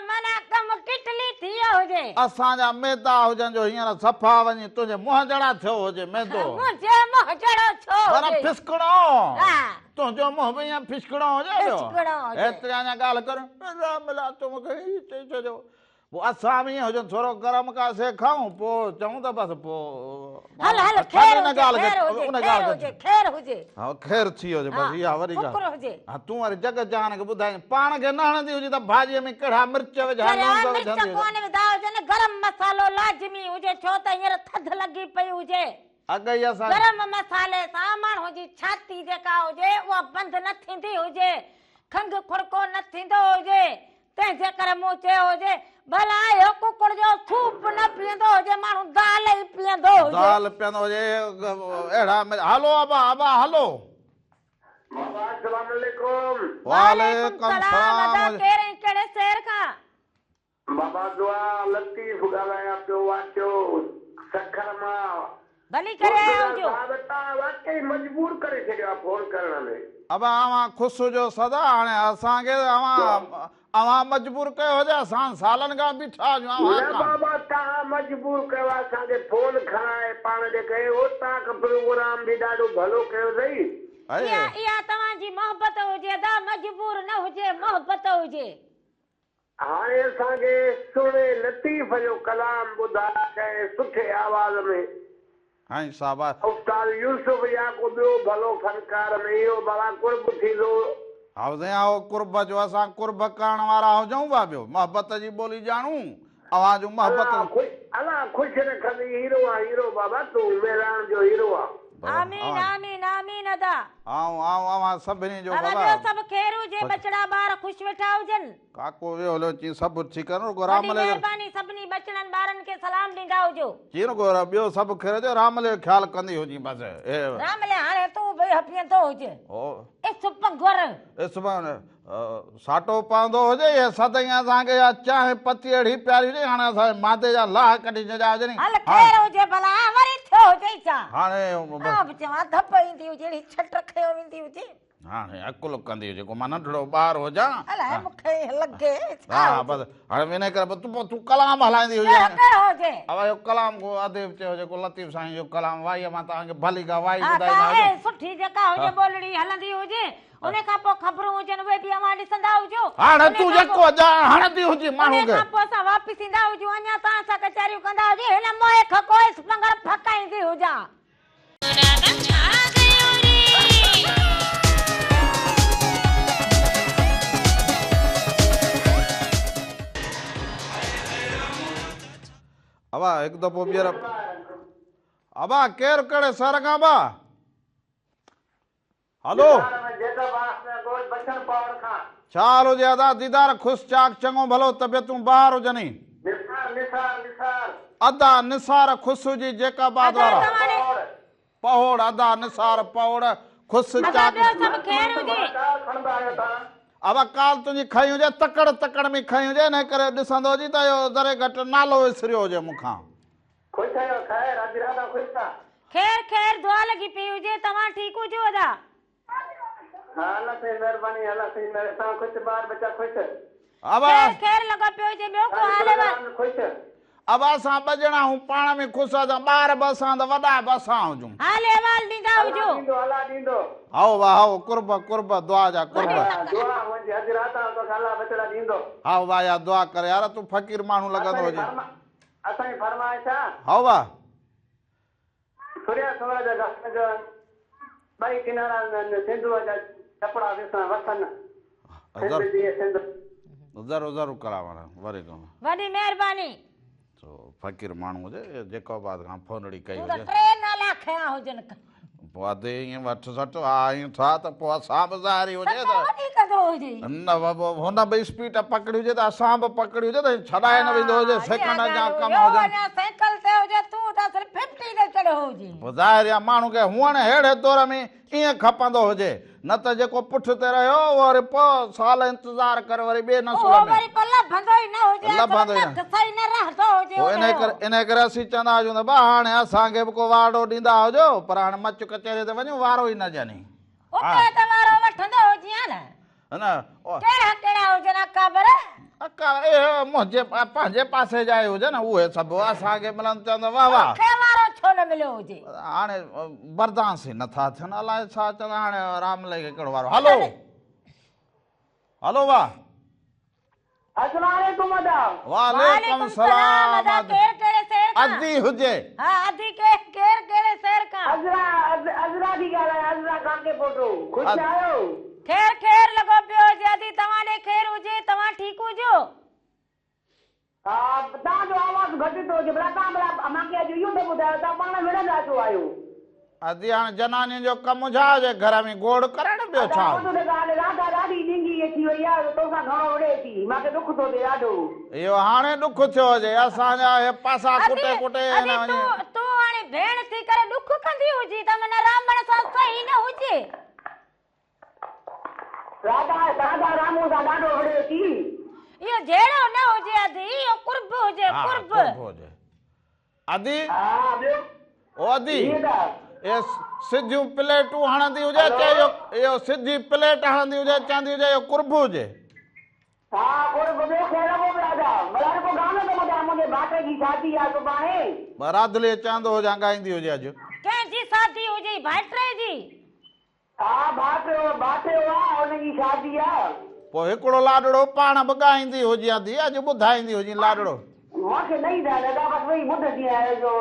معنيٰ ڪم ڪٽلي ٿي ويو هجي. اسان جا ميدا هجن جو هينئر صفا وڃي تنهنجي منهن جهڙا ٿيو هجي ميدو. منهنجي منهن جهڙو ڇو هجي. معنيٰ ڦسڪڻو. ها. تنهنجو منهن به ائين ڦسڪڻو هجي پيو. ڦسڪڻو هجي. ايتري اڃا ڳالهه ڪر. راملا تون مون کي هي چئي ڇڏيو. پوء اسان به ائين هجون ٿورو گرم ڪا شيء کائون پوء چئون ته بس پوء. هل هل خير هجي خير هجي خير هجي خير هجي. ها خير ٿي هجي بس اها وڏي ڳالهه. شڪر هجي. ها تون وري جڳ جهان کي ٻڌائين پاڻ کي نه هڻندي هجي ته ڀاڄيء ۾ ڪهڙا مرچ وجهان لونگ وجهندي هجي. مرچ ڪونه وڌا هجن گرم مصالحو لازمي هجي ڇو ته هينئر ٿڌ لڳي پئي هجي. اڳ ئي اسان. گرم مصالحي سان ماڻهو جي ڇاتي جيڪا هجي اها بند نه ٿيندي هجي، کنگهه کڙڪو نه ٿيندو هجي، تنهن جي ڪري مون چيو هجي، ڀلا اهو ڪڪڙ جو سوپ نه پيئندو هجي، ماڻهو دال ئي پيئندو هجي. دال پيئندو هجي، اهڙا هلو ابا ابا هلو. بابا السلام عليڪم. وعليڪم السلام ادا ڪير ۽ ڪهڙي شهر کان؟ بابا دعا لطيف ڳالهايان پيو واچو سکر مان. ڀلي ڪري آيا هجو. صاحب توهان واقعي مجبور ڪري ڇڏيو آ فون ڪرڻ ۾. ابا اوهان خوش هجو سدا هاڻي اسان کي اوهان اوهان مجبور ڪيو هجي اسان سالن کان بيٺا هجون اوهان نه کان. بابا توهان مجبور ڪيو آ اسان کي فون کڻائي پاڻ جي ڪئي اوطاق پروگرام به ڏاڍو ڀلو ڪيو اٿئي. اها اها توهان جي محبت هجي ادا مجبور نه هجي محبت هجي. هاڻي اسان کي سهڻي لطيف جو ڪلام ٻڌاء ڪنهن سٺي آواز ۾. سائين شاباش. استاد يوسف يا ڪو ٻيو ڀلو فنڪار ۾ اهو ڀلا قرب ٿيندو. هائو سائين اهو قرب جو اسان قرب ڪرڻ وارا هجون وا ٻيو محبت جي ٻولي ڄاڻون اوهان جون محبت. الله خوش رکندي هيرو آ هيرو بابا تون مهراڻ جو هيرو آ. آمين آمين آمين ادا. آئون آئون اوهان سڀني جو بابا بابا. ٻيو سڀ خير هجي ٻچڙا ٻار خوش ويٺا هجن. ڪاڪو ويو هليو چي سڀ ٺيڪ آهن رڳو رام وڏي ليل. مهرباني سڀني ٻچڙن ٻارن کي سلام ڏيندا هجو. چي رڳو ٻيو سڀ خير هجي رام ليل خيال ڪندي هجين بس. رام ليل هاڻي تون به پيئندو هج. او. اس پگهر. اس پگهر ساٽو پوندو هجي يا سدائين اسان کي اها چانهه پتي اهڙي پياري هجي هاڻي اسان جي مادي جا لاهه ڪڍي ڇڏيا هجن. هل خير هجي ڀلا وري ٿيو هجئي ڇا؟ هاڻي آئون به چوان ڌپ ايندي هجي اهڙي ڇٽ کنيو ويندي هجي. هاڻي عقل ڪندي هجي ڪو مان ننڍڙو ٻار هجان. الائي مون کي ائين لڳي ڇا ها هجي. بس هاڻي انهي ڪري تون پوء تون ڪلام هلائيندي هجين. ڪهڙو ڪهڙو هجي. اوا اهو ڪلام ڪو اديب چيو جيڪو لطيف سائين جو ڪلام وائيء مان توهان کي ڀلي ڪا وائي ها ٻڌائيندا ڪا هجون. اهڙي سٺي جيڪا هجي ٻولڙي هلندي هجي انهي کان پوء خبرون هجن اهي به اوهان ڏسندا هجو. هاڻي تون جيڪو هڻندي هجين ماڻهو انهي کي. کان پوء اسان واپس ايندا هجون اڃا توهان سان ڪچهريون ڪندا هجون هن موئي کان ڪو اسپنگر ڦڪائيندي هجان. مرادا ڇا ڪيو ري. ابا هڪ دفعو ٻيهر ابا ڪير ڪهڙي شهر کان ابا. هلو. ڇا حال هجي ادا ديدار خوش چاڪ چڱو ڀلو طبيعتون بهار هجني. ادا نثار خوش هجي جيڪب آباد وارا. پهوڙ ادا نثار پهوڙ خوش چاڪ. ابا ڪال تنهنجي کنئي هجي تڪڙ تڪڙ ۾ کنئي هجي انهي ڪري ڏسندو هجي ته اهو ذري گهٽ نالو وسريو هجي مون کان. خوش آهيو خير اڄ راڌا خوش آ. خير خير دعا لڳي پئي هجي توهان ٺيڪ هجو ادا. ها الله سائين مهرباني الله سائين مهر توهان خوش ٻار ٻچا خوش. ابا خير خير لڳو پيو هجي ٻيو ڪو حال احوال. خوش. ابا اسان ٻه ڄڻا هون پاڻ ۾ خوش اسان ٻار به اسان ته وڏا به اسان هجون. حال احوال ڏيندا الله هجو. ڏيندو الله ڏيندو. هائو وا هائو قرب قرب دعا جا قرب. دعا منهنجي اڄ رات توکي الله ٻچڙا ڏيندو. هائو وا يا دعا ڪر يار تون فقير ماڻهو لڳندو هجين. اسان جي فرمائش آ. هائو وا. سوريا سورا جا گهاٽ جا ٻئي ڪنارا سنڌوء جا ڇپڙا وسن وسن سنڌ جيئي سنڌ. ضرور ضرور ڪراوڻ وري ڪم. وڏي مهرباني. سو فقير ماڻهو هجي جيڪب آباد کان فونڙي ڪئي تون ته هجي. ٽي نالا کنيا هجن. پوء ادي ائين وٺ سٽ ها ائين ٿا ته پوء اسان به ظاهري هجي ته تڪڙ وڏي ڪندو هجي. نه بابا هن به اسپيڊ پڪڙي هجي ته اسان به پڪڙي هجي ته ڇڏائي نه ويندو هجي ها سيڪنڊ اها جا ڳالهه ڪم هيو هجن. اڃا سائيڪل تي چڙهيو هجي، تون ته اصل ففٽي تي چڙهيو هجين. پوء ظاهر آهي ماڻهو کي هئڻ ههڙي دور ۾ ائين کپندو هجي، نه ته جيڪو پٺ تي رهيو اهو وري پوء سال انتظار ڪري وري ٻئي نسل اهو ۾. وري پوء لڀندو ئي نه هجي، اصل لڀندو ئي نه. نک سهي نه رهندو هجي پوء ان انهي جو. ڪري انهي ڪري اسين چوندا هجون ته ڀا هاڻي اسان کي به ڪو وارڙو ڏيندا هجو، پر هاڻي مچ ڪچهري تي وڃون وارو ئي نه ڏين. اتي ته وارو وٺندو هجين ها نه. نه. ڪهڙا ڪهڙا هجن اڪابر. اڪابر اهي منهنجي پنهنجي پاسي جا ئي هجن اهي سڀ اسان کي ملن چوندا واه واه. توکي وارو ڇو نه مليو هجي. هاڻي بردانس ئي نٿا ٿين الائي ڇا چوندا هاڻي رام لئي کي ڪهڙو وارو. هلو هلو واه. السلام عليڪم ادا. وعليڪم السلام ادا ڪير ڪهڙي شهر کان. ادي هجي. ها ادي ڪير ڪهڙي شهر کان. عذرا عذرا ٿي ڳالهايان عذرا ڪاڪي پوٽو خوش آهيو. خير خير لڳو پيو هجي ادي توهان ڏي خير هجي توهان ٺيڪ هجو. ها توهان جو آواز گهٽ ٿو اچي ڀلا توهان ڀلا مان کي اڄ اهو ته ٻڌايو توهان پاڻ وڙهندا ڇو آهيو. ادي هاڻ جنانين جو ڪم ڇا هجي گهر ۾ گوڙ ڪرڻ ٻيو ادا ڇا ٻڌ هجي. ته ڳالهه راڌا ڏاڍي ڏنگي ٿي وئي آهي توسان گهڻو وڙهي ٿي مان کي ڏک ٿو ٿئي ڏاڍو. اهو هاڻي ڏک ٿيو هجي اسان جا اهي پاسا ادي ڪٽي ڪٽي ادي هن وڃي. تون تون هاڻي ڀيڻ ٿي ڪري ڏک ڪندي هجي ته معنيٰ رامڻ سان صحيح نه هجي. راڌا راڌا رامو سان ڏاڍو وڙهي ٿي. اهو جهيڙو نه هجي ادي اهو قرب هجي ها قرب. قرب هجي. ادي ها ٻيو او ادي جي ادا. اهي سڌيون پليٽون هڻندي هجي هلو. چئي اهو اهو سڌي پليٽ هڻندي هجي چوندي هجي اهو قرب هجي. ها قرب ٻيو خير هو به ادا. ڀلا رڳو گانو ته ٻڌاء منهنجي ڀائٽي جي شادي آ سڀاڻي. رادلي چوندو هجان ڳائيندي هجي اڄ. ڪنهن جي شادي هجي ڀائٽي جي. ها ڀائٽيو ڀائٽيو آ ان جي شادي آ. پوء هڪڙو لاڏڙو پاڻ به ڳائيندي هجي ادي اڄ ٻڌائيندي هجين لاڏڙو. مان کي نه ايندا آهن ادا بس ويهي ٻڌندي آهيان جو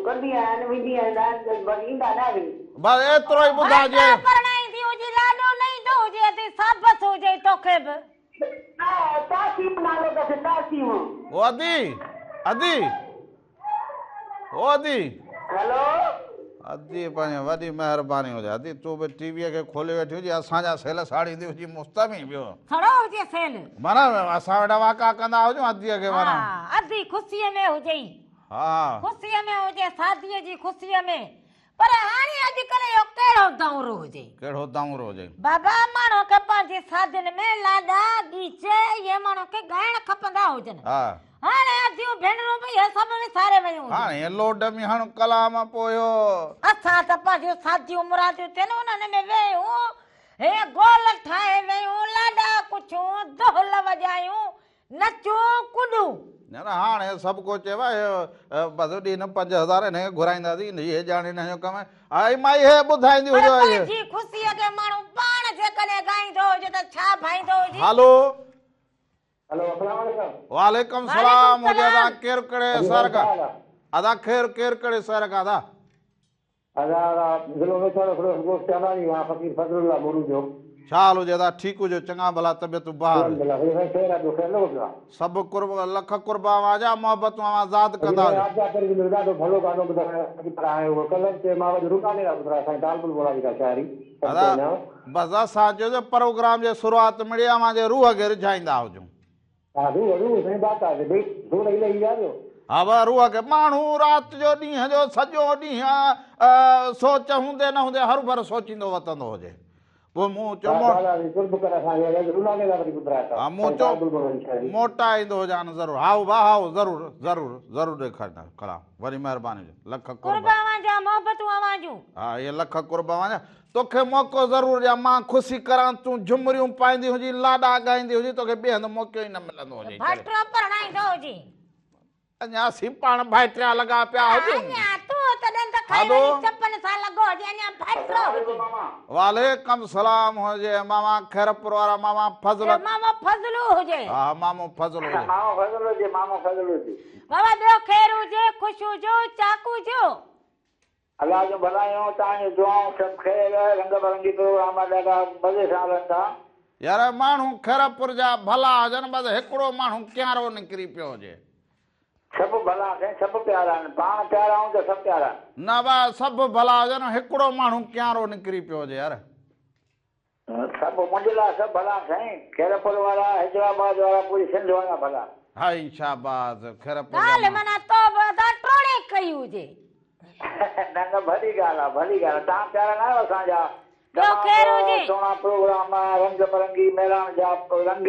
ڪندي آهيان ويندي آهيان بس ايندا نه آهن. بس ايترو ئي ٻڌائجي. ڀائٽا پرڻائيندي هجي لاڏو نه ايندو هجي ادي سابس هجئي توکي به. تاسيم نالو اٿس تاسيم. او ادي ادي. او ادي. هيلو. ادي پنهنجي وڏي مهرباني هجي ادي تون به ٽي وي کي کولي ويٺي هجي اسان جا سيل ساڙيندي هجي مفت ۾ ٻيو. ٿڙو هجي سيل. معنيٰ اسان ويٺا واڪا ڪندا هجون ادي کي معنيٰ. ها ادي خوشي ۾ هجئي. ها. خوشي ۾ هجي شادي جي خوشي ۾ پر هاڻي اڄڪلهه اهو ڪهڙو دؤر هجي. ڪهڙو دؤر هجي. بابا ماڻهو کي پنهنجي شادين ۾ لاڏا ڳيچ اهي ماڻهو کي ڳائڻ کپندا هجن. ها. هاڻي اديون ڀينرون به اهي سڀ وساري ويون هجن. هاڻي لوڊ ۾ هڻ ڪلام پوء اهو. اسان ته پنهنجون شاديون مراديون ٿين انهن ۾ ويهون، هي گول ٺاهي ويهون، لاڏا ڪڇون، دهل وڄايون، نچون ڪڏون. نه نه هاڻي سڀ ڪو چئي آهي بس ڏين 5000 هن کي گهرائينداسين هي ڄاڻي هن جو ڪم آهي مائي هي ٻڌائيندي پر هجي پنهنجي خوشيء کي ماڻهو پاڻ جيڪڏهن ڳائيندو هجي ته ڇا ڀائيندو هجي. هلو. هلو السلام عليڪم. وعليڪم وعليڪم سلام هجي ادا سلام. ڪير ڪهڙي شهر کان ادا خير ڪير ڪهڙي شهر کان ادا. ادا ادا ضلعو ويڇاڙو کڙو ڳوٺ چالاڻي مان فقير فضل الله مورو جو. ڇا حال هجي ادا ٺيڪ هجو چڱا ڀلا طبيعتون بهار هجن. الحمدلله فقير سائين خير آ ٻيو خير لڳو پيو آ. سڀ قرب لک قرب اوهان جا محبتون اوهان زاد فقير ڪندا سائين هجو. آبدا پريت جو ڏاڍو ڀلو گانو ٻڌايو فقير پر هاڻي اهو ڪلهه به چيو مان اڄ روحاني لاء ٻڌرايو سائين ٽال بلبل واري ڪا شاعري سڀ ادا چوندا. بس اسان چيو ته پروگرام جي شروعات مڙئي اوهان جي روح کي رجهائيندا هجون. ها روح روح سائين بات آ بي روح لهي ويا جو. ها ڀا روح کي ماڻهو رات جو ڏينهن جو سڄو ڏينهن سوچ هوندي نه هوندي هروڀرو سوچيندو وتندو هجي پوء مون چيو ها مون چيو موٽائيندو هجان ضرور هائو ڀا هائو ضرور ضرور ضرور ڏيکاريندا ڪلام وري مهرباني هجي لک قرب قرب اوهان جا محبتون اوهان جون. ها اهي لک قرب اوهان جا توکي موقعو ضرور ڏيان، مان خوشي ڪران، تون جهمريون پائيندي هجين، لاڏا ڳائيندي هجين، توکي ٻئي هنڌ موقعو ئي نه ملندو هجي. ڀائٽيو پرڻائيندو هجين. اڃا اسين پاڻ ڀائٽيا لڳا پيا هجون. اڃا تون ته ڏند کائي هلو. وڃي چپن سان لڳو هجين، اڃا ڀائٽيو هجين. وعليڪم سلام هجي ماما خيرپور وارا ماما فضل. اهو مامو فضلو هجي. ها مامو فضل هجي. مامو فضل هجي مامو فضل هجي. بابا ٻيو خير هجي، خوش هجو، چاڪ هجو. الله جون ڀلايون، توهان جون دعائون سڀ خير، رنگ برنگي پروگرام ڏاڍا مزي سان هلن ٿا. يار ماڻهو خيرپور جا ڀلا هجن بس هڪڙو ماڻهو ڪيانرو نڪري پيو هجي. سڀ ڀلا سائين سڀ پيارا آهن پاڻ پيارا آهيون ته سڀ پيارا آهن. نه ڀا سڀ ڀلا هجن هڪڙو ماڻهو ڪيانرو نڪري پيو هجي يار. سڀ منهنجي لاء سڀ ڀلا آهن سائين خيرپور وارا حيدرآباد وارا پوري سنڌ وارا ڀلا. هائي شاباس خيرپور جا ڳالهه ماڻهو. معنيٰ تو به ادا ٽوڙي ڪئي هجي. نه نه ڀلي ڳالهه آ ڀلي ڳالهه آ توهان پيارا نه آهيو اسان جا ٻيو خير تمام هجي. سهڻا پروگرام رنگ برنگي مهراڻ جا رنگ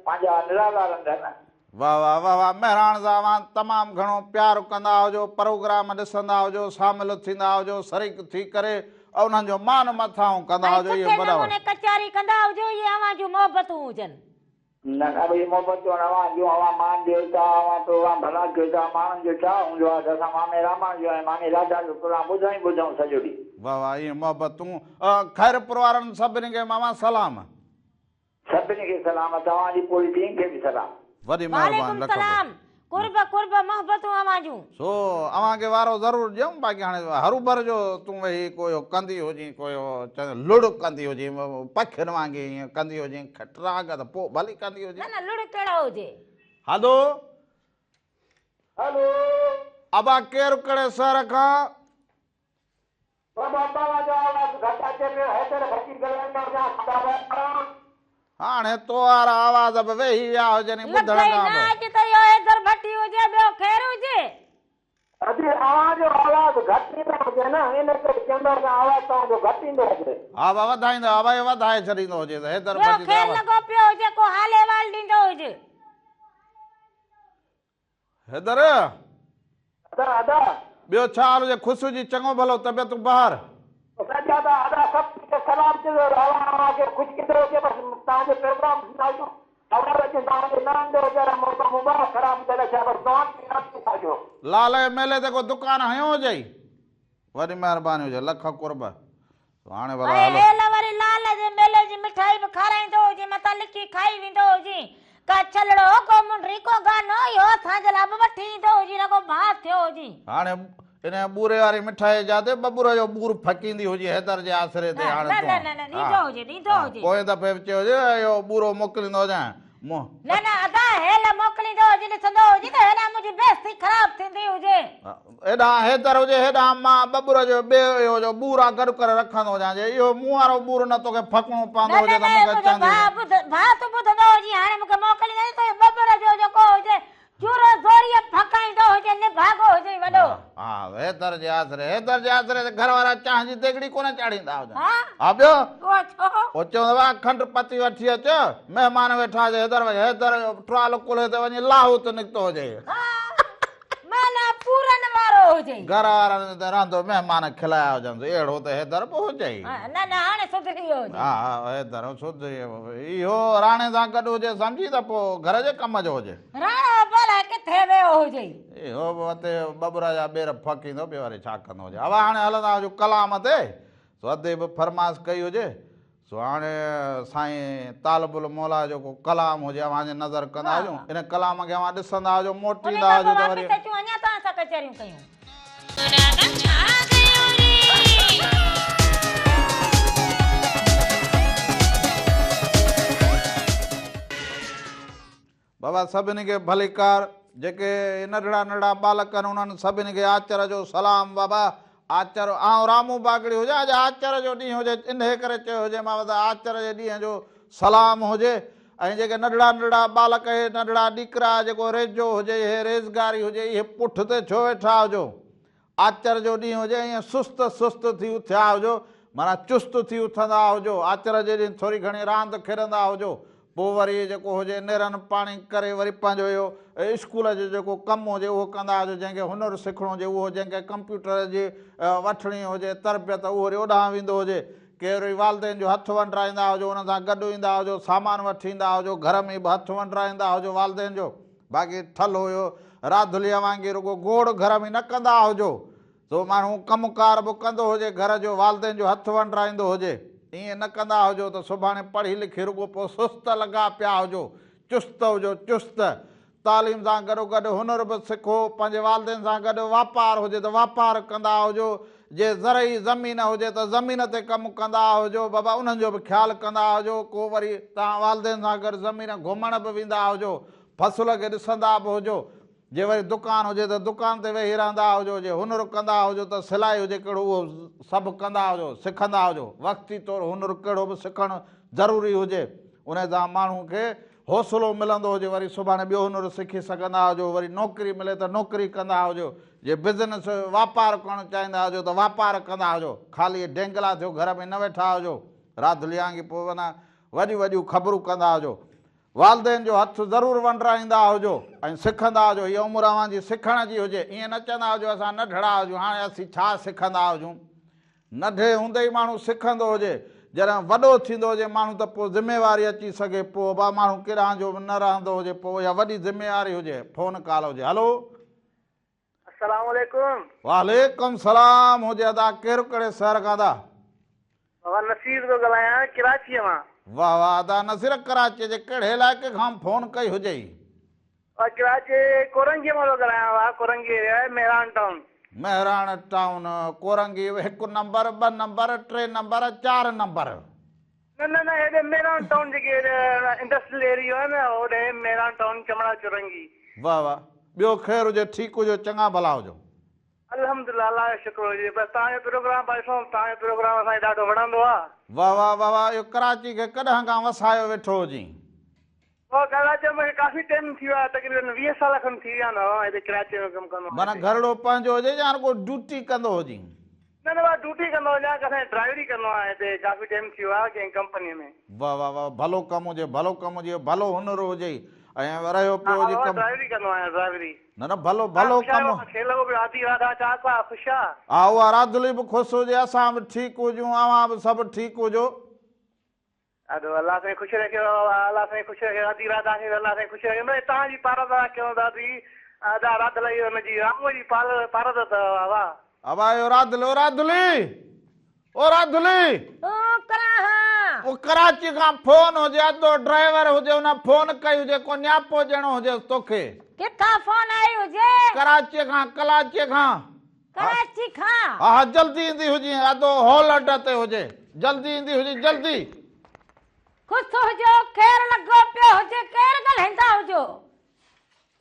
پنهنجا نرالا رنگ آهن. واه واه واه واه مهراڻ سان اوهان تمام گهڻو پيار ڪندا هجو پروگرام ڏسندا هجو شامل ٿيندا هجو شريڪ ٿي ڪري انهن جو مان مٿانهون ڪندا ۽ هجو اهي سٺي وڏا نموني ڪچهري ڪندا هجو اهي اوهان جون محبتون هجن. نه نه ڀئي محبتون آهن اوهان جون اوهان مان ڏيو ٿا اوهان پروگرام ڀلا ڪيو ٿا ماڻهن جو ڇا هوندو آهي ته اسان مامي رامڻ جو ۽ مامي راڌا جو پروگرام ٻڌون ئي ٻڌون سڄو ڏينهن. واه واه اهي محبتون خيرپور وارن سڀني کي ماما سلام. سڀني کي سلام توهان جي پوري ٽيم کي به سلام. وڏي مهرباني وعليڪم لک سلام قرب قرب محبتون اوهان جون. سو اوهان کي وارو ضرور ڏيون باقي هاڻي هروڀر جو تون ويهي ڪو اهو ڪندي هجين ڪو اهو لڙ ڪندي هجين پکين وانگي ائين ڪندي هجين کٽراڳ ته پوء ڀلي ڪندي نه هجين. نه لڙ ڪهڙو هجي. هلو. هلو. ابا ڪير ڪهڙي شهر کان. بابا توهان جو آواز گهٽ اچي پيو حيدر ڀٽي ڳالهائيندو هجان خدا پاران. هاڻي تو وارا آواز به ويهي ويا هجن ٻڌڻ لڳئي کان نه به. اڄ ته اهو حيدر ڀٽي هجي ٻيو خير هجي. ادي اوهان جو آواز گهٽ ايندو هجي نه ان ڪري چوندو هجان آواز توهان جو گهٽ ايندو هجي. ها با وڌائيندو ها با اهو وڌائي ڇڏيندو هجي ته حيدر ٻيو ڀٽي ته خير آواز. لڳو پيو هجي ڪو حال احوال ڏيندو هجي. حيدر! ادا ادا. ٻيو ڇا حال هجي خوش هجي چڱو ڀلو طبيعتون بهار. سچا ادا ادا سڀ کي سلام چئجو الله اوهان کي خوش ڪندو هجي بس توهان جو پروگرام ڏسندا هجون آواز اچي توهان جو نه ايندو هجي ادا موبائل خراب ٿيل ڇا بس دعائن ۾ ياد ڪندا هجو. لال جي ميلي تي ڪو دڪان هنيو هجئي. وڏي مهرباني هجي لک قرب. هاڻي ڀلا اڙي هلو. هيل وري لال جي ميلي جي مٺائي به کارائيندو هجين متان لڪي کائي ويندو هجين. ڪا ڇلڙو، ڪو منڊري، ڪو گانو اهو اسان جي لاء به وٺي ايندو هجين رڳو ڀاء ٿيو هجين. هاڻي انهيء ٻوري واري مٺائي جا تي ٻٻر جو ٻور ڦڪيندي هجي حيدر جي آسري تي نه هاڻي نه تون نه نه ڏيندو هجي ڏيندو ها هجي. پوئين دفعي به چيو هجي اهو ٻورو موڪليندو هجانء مون. نه نه ادا هيل موڪليندو هجي ڏسندو هجي ته هيڏانهن منهنجي بيستي خراب ٿيندي هجي. هيڏانهن حيدر هجي هيڏانهن مان ٻٻر جو ٻئي اهو جو ٻور آ گڏ ڪري رکندو هجان جي اهو مون وارو ٻور نه توکي ڦڪڻو پوندو نه هجي نه ته نه مون کي منهنجو چوندي ڀاء هجي. ٻڌ ڀاء تون ٻڌندو هجين هاڻي مون کي موڪليندو ته ٻٻر جو جيڪو هجي چورو زوريء ڦڪائيندو هجي نڀاڳو هجئي وڏو. ها حيدر جي آسري حيدر جي آسري تي گهر وارا چانهه جي ديڳڙي ڪونه چاڙهيندا هجن. ها؟ ها ٻيو؟ اهو ڇو؟ پوء چوندو هو کنڊ پتي وٺي اچ مهمان ويٺا هجي حيدر وڃي حيدر جو ٽرال ڪلهي تي وڃي لاهوت نڪتو هجي. ها معنيٰ پورن وارو هجئي. گهر وارن ته رهندو مهمان کلايا هجنس اهڙو ته حيدر به هجئي. ها نه نه هاڻي سڌري ويو هجي. ها ها حيدر سڌري ويو اهو راڻي سان گڏ هجي سمجهي ته پوء گهر جي ڪم جو هجي. راڻو ڀلا ڪٿي ويو هجئي. اهو به اتي ٻٻر جا ٻير ڦڪيندو ٻيو وري ڇا ڪندو هجي. اوا هاڻي هلندا هجون ڪلام تي سو ادي به فرمائش ڪئي هجي سو هاڻي سائين طالب الموليٰ جو ڪو ڪلام هجي اوهان جي نظر ڪندا هجون ان ڪلام کي اوهان ڏسندا هجو ان موٽيندا کان هجو پوء ته وري. واپس اچون اڃا توهان سان ڪچهريون ڪيون. راڳ ڇا گيو ري. بابا سڀني کي ڀليڪار جيڪي ننڍڙا ننڍڙا ٻالڪ آهن انهن سڀني کي آچر جو سلام بابا آچر آئون رامو باگڙي هجان اڄ آچر جو ڏينهن هجي انهي ڪري چيو هجي مان ته آچر جي ڏينهن جو سلام هجي ۽ جيڪي ننڍڙا ننڍڙا ٻالڪ اهي ننڍڙا ڏيڪرا جيڪو ريجو هجي اهي ريزگاري هجي اهي پٺ تي ڇو ويٺا هجو آچر جو ڏينهن هجي ائين سست سست ٿي اٿيا هجو، معنيٰ چست ٿي اٿندا هجو، آچر جي ڏينهن ٿوري گهڻي راند کيڏندا هجو، پوء وري جيڪو هجي نيرن پاڻي ڪري وري پنهنجو اهو اسڪول جو جيڪو ڪم هجي اهو ڪندا هجو، جنهن کي هنر سکڻو هجي اهو، جنهن کي ڪمپيوٽر جي وٺڻي هجي تربيت اهو وري اوڏانهن ويندو هجي، ڪي وري والدين جو هٿ ونڊرائيندا هجو، انهن سان گڏ ايندا هجو، سامان وٺي ايندا هجو، گهر ۾ به هٿ ونڊرائيندا هجو والدين جو. باقي ٺلهو اهو راڌليء وانگي رڳو گوڙ گهر ۾ نه ڪندا هجو، سو ماڻهو ڪم ڪار به ڪندو هجي، گهر جو والدين جو هٿ ونڊرائيندو هجي. ائين نه ڪندا هجو ته سڀاڻي پڙهي لکي رڳو پوء سست لڳا پيا هجو. چست هجو، چست. تعليم سان گڏوگڏ هنر به سکو، پنهنجي والدين سان گڏ واپار هجي ته واپار ڪندا هجو، جي زرعي زمين هجي ته زمين تي ڪم ڪندا هجو، بابا انهن جو به خيال ڪندا هجو، ڪو وري توهان والدين سان گڏ زمين گهمڻ به ويندا هجو، فصل کي ڏسندا به هجو، جي وري دڪان هجي ته دڪان تي ويهي رهندا هجو، جي هنر ڪندا هجو ته سلائي هجي ڪهڙو اهو سڀ ڪندا هجو، سکندا هجو، وقتي طور هنر ڪهڙو به سکڻ ضروري هجي، انهي سان ماڻهو کي حوصلو ملندو هجي وري سڀاڻي ٻيو هنر سکي سگهندا هجو وري نوڪري ملي ته نوڪري ڪندا هجو جي بزنس واپار ڪرڻ چاهيندا هجو ته واپار ڪندا هجو خالي ڊينگلا ٿيو گهر ۾ نه ويٺا هجو راڌلي آنگي پوء معنيٰ وڏيون وڏيون خبرون ڪندا هجو والدين جو هٿ ضرور ونڊرائيندا هجو ۽ سکندا هجو هيء عمر اوهان جي سکڻ جي هجي ائين نه چوندا هجو اسان ننڍڙا هجون هاڻي اسين ڇا سکندا هجون ننڍي هوندي ئي ماڻهو سکندو هجي. جڏهن وڏو ٿيندو هجي ماڻهو ته پوء ذميواري اچي سگهي پوء ابا ماڻهو ڪيڏانهن جو به نه رهندو هجي پوء اها وڏي ذميواري هجي. فون ڪال هجي. هلو. السلام عليڪم. وعليڪم سلام هجي ادا ڪير ڪهڙي شهر کان ادا. بابا نصير ٿو ڳالهايان ڪراچيء مان. واه واه ادا نصير ڪراچيء جي ڪهڙي علائقي کان فون ڪئي هجئي. ڪراچي ڪورنگيء مان ٿو ڳالهايان ڀاء ڪورنگي ايريا آهي مهراڻ ٽائون. مهراڻ ٽائون ڪورنگي هڪ نمبر ٻه نمبر ٽي نمبر چار نمبر. نه نه نه هيڏي مهراڻ ٽائون جيڪي انڊسٽريل ايريو آهي نه هوڏي مهراڻ ٽائون چمڙا چورنگي. واه واه ٻيو خير هجي ٺيڪ هجو چڱا ڀلا هجو. الحمدلله الله جو شڪر هجي بس توهان جو پروگرام پيا ڏسون توهان جو پروگرام اسان کي ڏاڍو وڻندو آ. واه واه واه واه اهو ڪراچي کي ڪڏهن کان وسايو ويٺو هجين. هو ڪراچي ۾ مونکي ڪافي ٽيم ٿي ويو آهي تقريبن 20 سال کن ٿي ويا آهن ها هتي ڪراچي ۾ ڪم ڪندو آهيان معنيٰ هتي. گهرڙو پنهنجو هجي يا رڳو ڊيوٽي ڪندو هجين. نه نه ڀاء ڊيوٽي ڪندو هجان ڪٿي ڊرائيوري ڪندو آهيان هتي ڪافي ٽيم ٿي ويو آهي ڪنهن ڪمپني ۾. واه واه واه ڀلو ڪم هجي ڀلو ڪم هجي ڀلو هنر هجئي ۽ رهيو ها پيو ها هجي بابا ڪم. ڊرائيوري ڪندو آهيان ڊرائيوري. نه نه ڀلو توهان ڀلو خوش ڪم. آهيو کي لڳو پيو آڌي راڌا چاڪ آ خوش آ. ها اها راڌلي به خوش هجي اسان به ٺيڪ هجون اوهان به سڀ ٺيڪ هجو. ادو الله سائين خوش رکيو الله سائين خوش رکيو ادي راڌا کي به الله سائين خوش رکيو مڙئي توهان جي پارت ادا ڪيون دادي ادا راڌلئي ان جي راموء جي پارت اٿو واھ. ابا اهو راڌلي او راڌلي او راڌلي. او ڪراهان. او ڪراچي کان فون هجي ادو ڊرائيور هجي ان فون ڪئي هجي ڪو نياپو ڏيڻو هجيس توکي. ڪٿان فون آئي هجي. ڪراچي کان ڪلاچي کان. ڪراچي کان. ها ها جلدي ايندي هجين ادو هولڊ تي هجي جلدي ايندي هجين جلدي. خوش هجو خير لڳو پيو هجي ڪير ڳالهائيندا هجو.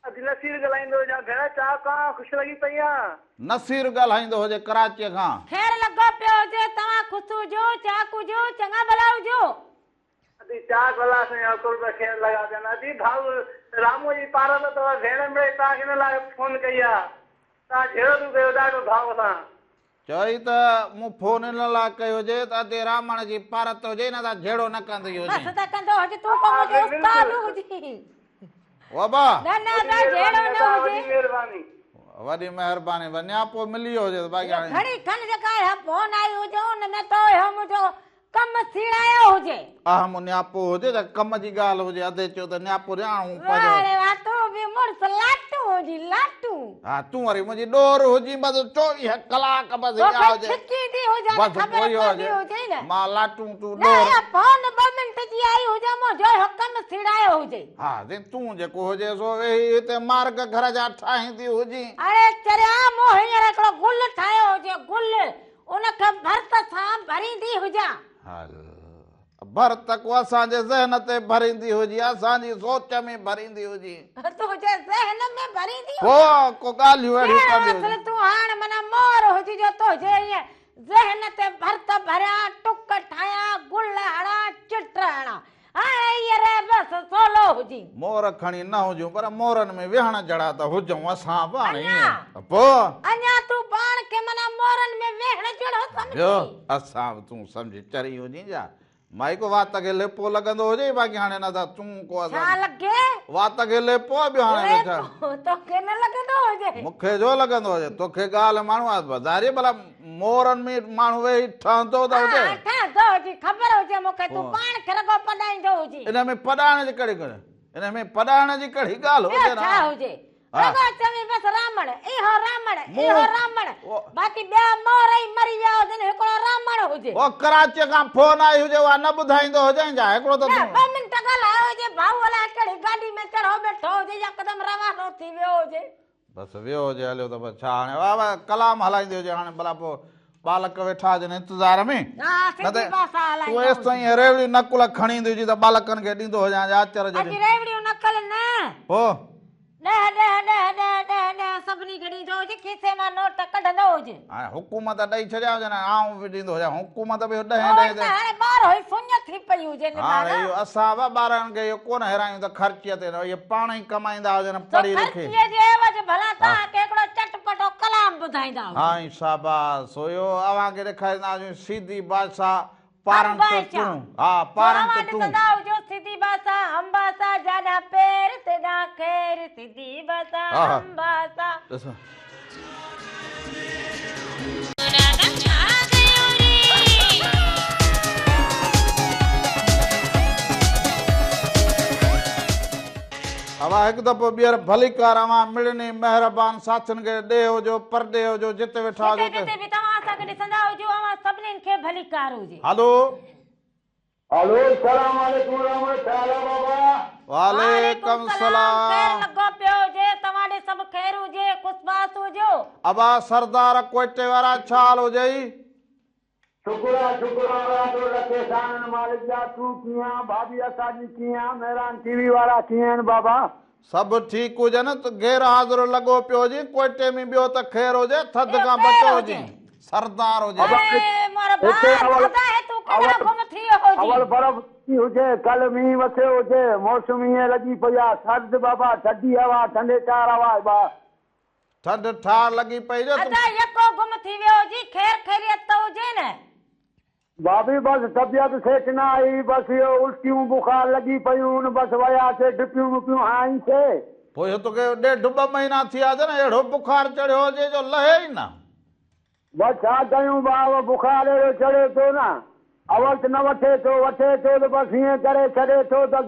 ادي نصير ڳالهائيندو هجان ڀيڻ چاڪ آن خوش لڳي پئي آن. نصير ڳالهائيندو هجي ڪراچي کان. خير لڳو پيو هجي توهان خوش هجو چاڪ هجو چڱا ڀلا هجو. ادي چاڪ الله سائين جا قرب خير لڳا پيا آهن ادي ڀائو رامو جي پارت اٿو ڀيڻ مڙئي توهان کي ان لاء فون ڪئي آ توهان جهيڙو ٿيون ڪيو ڏاڍو ڀائو سان. چئي ته مون فون ان لاء ڪئي هجي ته ادي رامڻ جي پارت هجي نه ته جهيڙو نه ڪندي هجين. بس ته ڪندو هجي تون ڪو منهنجو استاد هجين. او ابا. نه نه ادا جهيڙو نه هجي. وڏي مهرباني. وڏي مهرباني نياپو ملي ويو هجي ته باقي هاڻي. گهڙي کن جيڪا اها فون آئي هجي ان ۾ تو اهو منهنجو ڪم سيڙايو هجي. اهم نياپو هجي ته ڪم جي ڳالهه هجي. ادي چيو ته نياپو ڏيان هون پنهنجو. واهه ڙي واهه تون به مڙس لاٽون هجين لاٽون. ها تون وري منهنجي ڏور هجين بس 24 ڪلاڪ بس اها توکي هجي. ڇڪيندي هجان بس خبر پوء اهو پوندي هجي. هجئي نه. مان لاٽون تون نه ڏور. اها فون ٻه منٽ جي آئي هجي منهنجو اهو ڪم سيڙايو هجي. ها سائين تون جيڪو هجي سو ويهي هتي مارڳ گهر جا ٺاهيندي هجين. اڙي چريا مون هينئر هڪڙو گل ٺاهيو هجي گل. ان کي ڀرت سان ڀريندي هجان. هل، ڀرت ڪو اسان جي ذهن تي ڀريندي هجي، اسان جي سوچ ۾ ڀريندي هجي. تنهنجي ذهن ۾ ڀريندي هجان. پوء ڪو ڳالهيون اهڙيون ڪهڙو ڪندي اصل هجي. تون هاڻ معنيٰ مور هجي جو تنهنجي ائين ذهن تي ڀرت ڀريان، ٽڪ ٺاهيان، گل هڻان، چٽ هڻان. هاڻ اهي رهه بس سولو هجين. مور کڻي نه هجون پر مورن ۾ ويهڻ جھڙا ته هجون اسان به هاڻي اڃا ائين پوء. اڃا تون پاڻ کي معنيٰ مورن ۾ ويهڻ جھڙو سمجهين. ٻيو اسان به تون سمجهه چري هجين ڇا مائي ڪو وات کي ليپو لڳندو هجي باقي هاڻي نه ته تون ڪو اسان. ڇا لڳي؟ وات کي ليپو ٻيو هاڻي ته ڇا. ليپو توکي نه لڳندو هجي. مون کي جو لڳندو هجي توکي ڳالهه ماڻهو آ ظاهري ڀلا مورن ۾ ماڻهو ويهي ٺهندو ته هجي. ها ٺهندو هجي خبر هجي مون کي تون پاڻ کي رڳو پڏائيندو هجين. ان ۾ پڏائڻ جي ڪهڙي ڳالهه ان ۾ پڏائڻ جي ڪهڙي ڳالهه ٻيو هجي نه. ڇا هجي رڳو چوين بس رامڻ اهو رامڻ اهو رامڻ باقي ٻيا مور ئي مري ويا هجن هڪڙو رامڻ هجي. او ڪراچيء کان فون آئي هجي اها نه ٻڌائيندو هجين ڇا هڪڙو ته نه تون. ٻه منٽ ڳالهايو هجي ڀائو الائي ڪهڙي گاڏي ۾ چڙهو ويٺو هجي يڪدم روانو ٿي ويو هجي. بس ويو هجي هليو ته بس ڇا هاڻي واهه واهه ڪلام هلائيندي هجي هاڻي ڀلا پوء ٻالڪ ويٺا هجن انتظار ۾ ها نه ته سنڌي ڀاشا تون هلائيندو ايستائين هجي. ريوڙيون نقل کڻي ايندي هجي ته ٻالڪن کي ڏيندو هجان جا آچر جو اڄ ڏينهن ريوڙيون نقل نه. پوء. ڏهه ڏهه ڏهه ڏهه ڏهه ڏهه سڀني کي ڏيندو هجي، کيسي مان نوٽ ڪڍندو هجي. هاڻي حڪومت ڏئي ڇڏيا هجن ۽ آئون به ڏيندو هجان، حڪومت به ڏهين ڏهين ته. هاڻي ٻار هئي سڃ ٿي پئي هجي نڀاڳا. هاڻي اهو اسان به ٻارن کي اهو ڪونه هيرايون ته خرچيء تي اهي پاڻ ئي ڪمائيندا هجن پڙهي لکي. سو خرچيء جي عيوض ڀلا توهان کي هڪڙو چٽپٽو ڪلام ٻڌائيندا هجون. هائين شاباس سو اهو اوهان کي ڏيکاريندا هجون سيدي بادشاهه پارن ته تون، ها پارن ته تون. ڏسندا هجو سيدي باسا امباسا جاڏا پير تيڏا خير سيدي باسا امباسا. ڏسو. راڳ ڇا ڪيو ري. اوهان هڪ دفعو ٻيهر ڀليڪار اوهان مڙني مهربان ساٿين کي ڏيهه هجو پرڏيهه هجو جتي ويٺا هجو جتي جتي به توهان اسان کي ڏسندا هجو اوهان سڀنين کي ڀليڪار هجي. هلو. هلو سلام عليڪم رحمت ڇا حال آ بابا. وعليڪم سلام خير سلام. لڳو پيو هجي توهان ڏي سڀ خير هجي خوشباس هجو. ابا سردار ڪوئٽي وارا ڇا حال هجئي. شڪر آ شڪر آ الله جو لک احسان آهن مالڪ جا تون ڪيئن آن ڀاڀي اسان جي ڪيئن آ مهراڻ ٽي وي وارا ڪيئن آهن بابا. سڀ ٺيڪ هجن ته غير حاضر لڳو پيو هجين ڪوئٽي ۾ ٻيو ته خير هجي ٿڌ ٻيو کان ڪير بچو هجي. هجين سردار هجين. ابا اڙي مارا هتي ڀاء اول دادا هي تون اول ڪڏهن گم ٿي ويو هجين. اول برف ٿي هجي ڪل مينهن وسيو هجي موسم ائين لڳي پئي آ سرد بابا ٿڌي هوا ٺنڊي ٺار هوا با. ٿڌ ٺار لڳي پئي جو ادا يڪو گم ٿي ويو هجين خير خيريت ته هجي نه. ڀاڀي بس طبيعت سيٽ نه آئي بس اهو الٽيون بخار لڳي پيون بس وياسي ڊپيون وپيون هڻائين سي. پوء اهو توکي ڏيڍ ٻه مهينا ٿيا هجن اهڙو بخار چڙهيو هجي جو لهي ئي نه. بس ڇا ڪيون ڀاء بخار اهڙو چڙهي ٿو نه اول ته نه وٺي ٿو وٺي ٿو ته بس ائين ڪري ڇڏي ٿو ته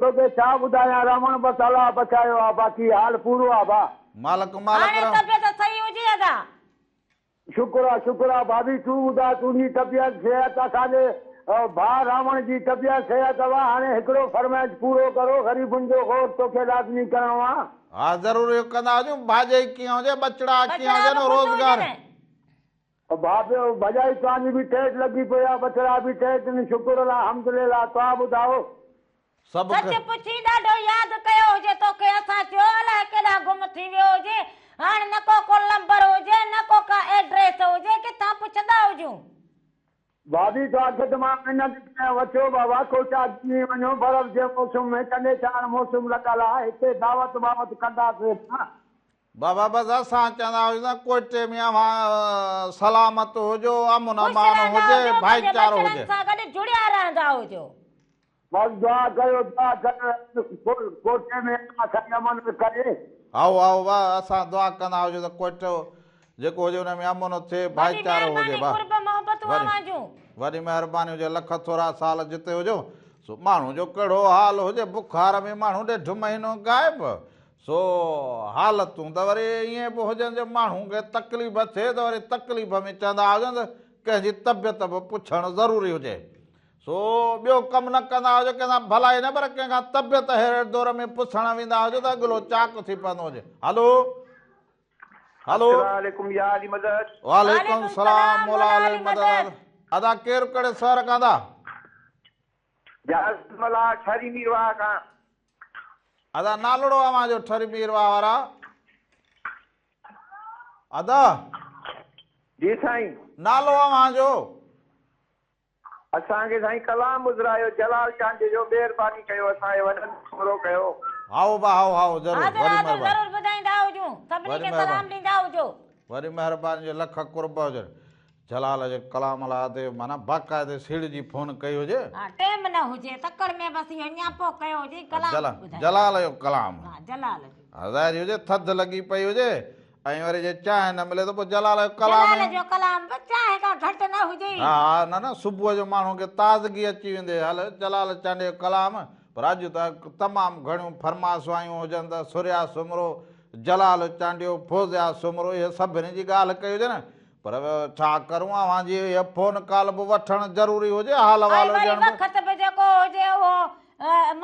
توکي ڇا ٻڌايان رمڻ بس الله بچايو آ باقي حال پورو آ ڀاء. مالڪ مالڪ هاڻي رحم. طبيعت صحيح هجي ادا. شڪر آ شڪر آ ڀاڀي تون ٻڌاء تنهنجي طبيعت صحت اسان جي ڀاء راوڻ جي طبيعت صحت اوا هاڻي هڪڙو فرمائش پورو ڪرو غريبن جو غور توکي لازمي ڪرڻو آ. ها ضرور اهو ڪندا هجون ڀاڄائي ڪيئن هجي ٻچڙا ڪيئن ٻچڙا هجن به خوش روزگار. هجن. ڀاڀي ڀڄائي توهان جي به ٽيٽ لڳي پئي آ ٻچڙا به ٽيٽ آهن شڪر الله حمدلله توهان ٻڌاء. سڀ سچ پڇين ڏاڍو ياد ڪيو هجي توکي اسان چيو الائي ڪيڏانهن گم ٿي ويو هجي هاڻ نه ڪو ڪو لمبر هجي نه ڪو ڪا ايڊريس هجي ڪٿان پڇندا هجون. ڀاڀي توهان کي ته مان منت ڪيان وٺيو بابا ڪوٽا جي وڃو برف جي موسم ۾ ٽنڊي ٽاڻ موسم لڳل آ هتي دعوت باوت ڪنداسين نه. بابا بس اسان چوندا هيون ته ڪوئٽي ۾ اوهان سلامت هجو امن خوش امان رهندا هجي هجو پنهنجي ڀائيچارو ٻچڙن هجي. سان گڏ جڙيا رهندا هجو. بس دعا ڪيو دعا ڪيو ڪوئٽي ۾ الله سائين امن ڪري. هائو هائو وا اسان دعا ڪندا هجون ته ڪوئٽو جيڪو هجي ان ۾ امن ٿئي وڏي ڀائيچارو هجي مهرباني وا قرب محبتون وڏي اوهان جون. وڏي مهرباني هجي لک ٿورا سال جتي هجو سو ماڻهو جو ڪهڙو حال هجي بخار ۾ ماڻهو ڏيڍ مهينو غائب سو حالتون ته وري ائين به هجن جو ماڻهو کي تڪليف ٿئي ته وري تڪليف ۾ چوندا هجن ته ڪنهن جي طبيعت به پڇڻ ضروري هجي سو ٻيو ڪم نه ڪندا هجو ڪنهن سان ڀلائي نه پر ڪنهن کان طبيعت ههڙي دور ۾ پڇڻ ويندا هجو ته اڳلو چاڪ ٿي پوندو هجي. هلو هلو. السلام عليڪم يا علي مدد. وعليڪم السلام مولا علي مدد. ادا ڪير ڪهڙي شهر کان ٿا؟ جاز ملاح ٺري ميرواهه کان. ادا نالڙو اوهان جو ٺري ميرواهه وارا. ادا. جي سائين. نالو اوهان جو. اسان کي سائين ڪلام ٻڌرايو جلال چانڊيي جو مهرباني ڪيو اسان کي وڏن ٿورو ڪيو. هائو با هائو هائو ضرور حاضر وڏي حاضر مهرباني. ضرور ٻڌائيندا هجون سڀني وڏي کي سلام مهرباني. ڏيندا هجو. وڏي مهرباني جو لک قرب هجن جلال جي ڪلام لاء ادي معنيٰ باقاعدي سيڙجي فون ڪئي هجي. ها ٽيم نه هجي تڪڙ ۾ بس اهو نياپو ڪيو هجي ڪلام ٻڌايو. جلال جو ڪلام. ها جلال جو. ها ظاهري هجي ٿڌ لڳي پئي هجي ۽ وري جي چانهه نه ملي ته پوء جلال جو ڪلام جلال جو ڪلام به چانهه کان گهٽ نه هجي. ها ها نه نه صبح جو ماڻهو کي تازگي اچي ويندي هل جلال چانڊيي جو ڪلام پر اڄ ته تمام گهڻيون فرمائشون آيون هجن ته ثريا سومرو، جلال چانڊيو، فوزيا سومرو اهي سڀني جي ڳالهه ڪئي هجي نه پر ڇا ڪرون اوهان جي اها فون ڪال به وٺڻ ضروري هجي حال ۽ احوال وري هجڻ به. وقت به جيڪو هجي اهو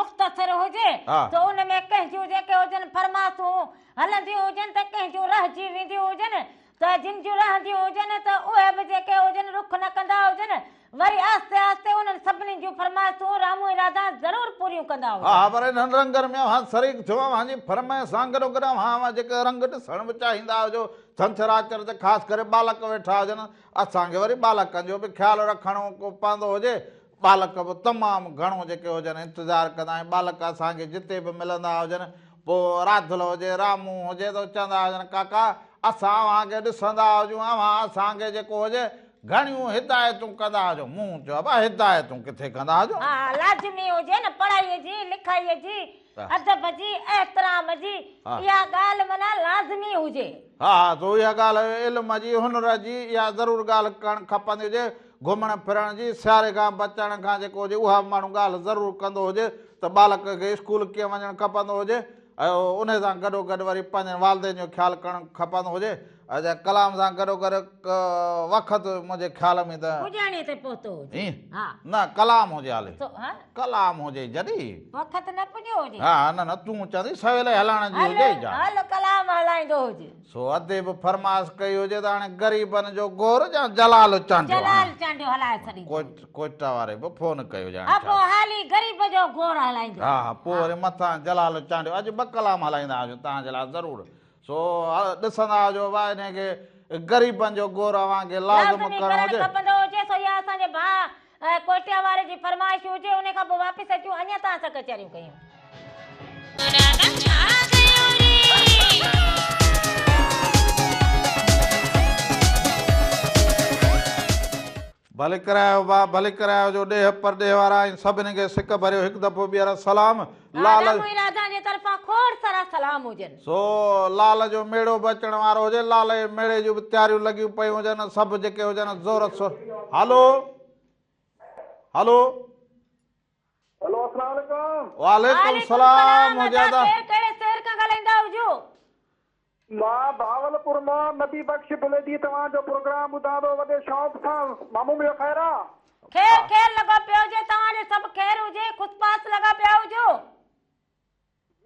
مختصر هجي ته ان ۾ ڪنهن جون جيڪي هجن فرمائشون هلنديون هجن ته ڪنهن جون رهجي وينديون هجن. ته جن جون رهنديون هجن ته اهي به جيڪي هجن رک نه ڪندا هجن، وري آهستي آهستي انهن سڀني جون فرمائشون رامو ۽ راڌا ضرور پوريون ڪندا هجن. ها ها پر انهن رنگن ۾ اوهان شريڪ ٿيو، اوهان جي فرمائش سان گڏوگڏ اوهان اوهان جيڪي رنگ ڏسڻ به چاهيندا هجو، ڇنڇر آچر تي خاص ڪري ٻالڪ ويٺا هجن، اسان کي وري ٻالڪن جو به خيال رکڻو پوندو هجي، ٻالڪ به تمام گهڻو جيڪي هجن انتظار ڪندا ۽ ٻالڪ اسان کي جتي به ملندا هجن پوء راڌل هجي رامو هجي ته چوندا هجن ڪاڪا اسان اوهان کي ڏسندا هجون اوهان اسان کي جيڪو هجي گهڻيون هدايتون ڪندا هجو مون چيو ابا هدايتون ڪٿي ڪندا هجو. ها لازمي هجي نه پڙهائي جي لکائي جي ادب جي احترام جي اها ڳالهه معنيٰ لازمي هجي. ها ها سو اها ڳالهه علم جي هنر جي اها ضرور ڳالهه ڪرڻ کپندي هجي گهمڻ ڦرڻ جي، سياري کان بچڻ کان جيڪو هجي اها به ماڻهو ڳالهه ضرور ڪندو هجي ته ٻالڪ کي اسڪول ڪيئن وڃڻ کپندو هجي ۽ انهي سان گڏوگڏ وري پنهنجن والدين جو خيال ڪرڻ کپندو هجي. اچا ڪلام سان گڏوگڏ وقت منهنجي خيال ۾ ته. پڄاڻيء تي پهتو هجي. ائين؟ ها. نه ڪلام هجي هالي. سو ها. ڪلام هجي جڏي. وقت نه پڄيو هجي. ها نه نه تون چوندين سويل ئي هلائڻ جي هجي جا. هل هل ڪلام هلائيندو هجي. سو ادي به فرمائش ڪئي هجي ته هاڻي غريبن جو گور يا جلال چانڊيو هاڻي. جلال چانڊيو هلائي ڇڏيندو. ڪوئٽا واري به فون ڪيو هجي هاڻي ها ڇا. پوء حالي غريب جو گور هلائيندو. ها ها پوء وري مٿان جلال چانڊيو اڄ ٻه ڪلام هلائيندا هجون توهان جي لاء ضرور. سو ڏسندا هجو ڀاء انهي کي غريبن جو گور اوهان کي لازم لازمي ڪرڻ ڪرڻ هجي. کپندو هجي سو اها اسان جي ڀاء ڪوئٽيا واري جي فرمائش هجي انهي کان پوء واپس اچون اڃا توهان سان ڪچهريون ڪيون. راڌا ڇا ڪيو ري. ڀلي ڪرايو ڀاء ڀلي ڪرايو جو ڏيهه پرڏيهه وارا ۽ سڀني کي سڪ ڀريو هڪ دفعو ٻيهر سلام لال. رامو ۽ راڌا جي طرفان کوڙ سارا سلام هجن. سو لال جو ميڙو به اچڻ وارو هجي لال جي ميڙي جون به تياريون لڳيون پيون هجن سڀ جيڪي هجن زور سور هلو هلو. هلو اسلام عليڪم. وعليڪم سلام هجي ادا. ڪير ڪهڙي شهر کان ڳالهائيندا هجو. مان بهاولپور مان نبي بخش بليدي توهان جو پروگرام ٻڌان ٿو وڏي شوق سان مامو منهنجو خير آ. خير خير لڳو پيو هجي توهان ڏي سڀ خير هجي خوش باش لڳا پيا هجو.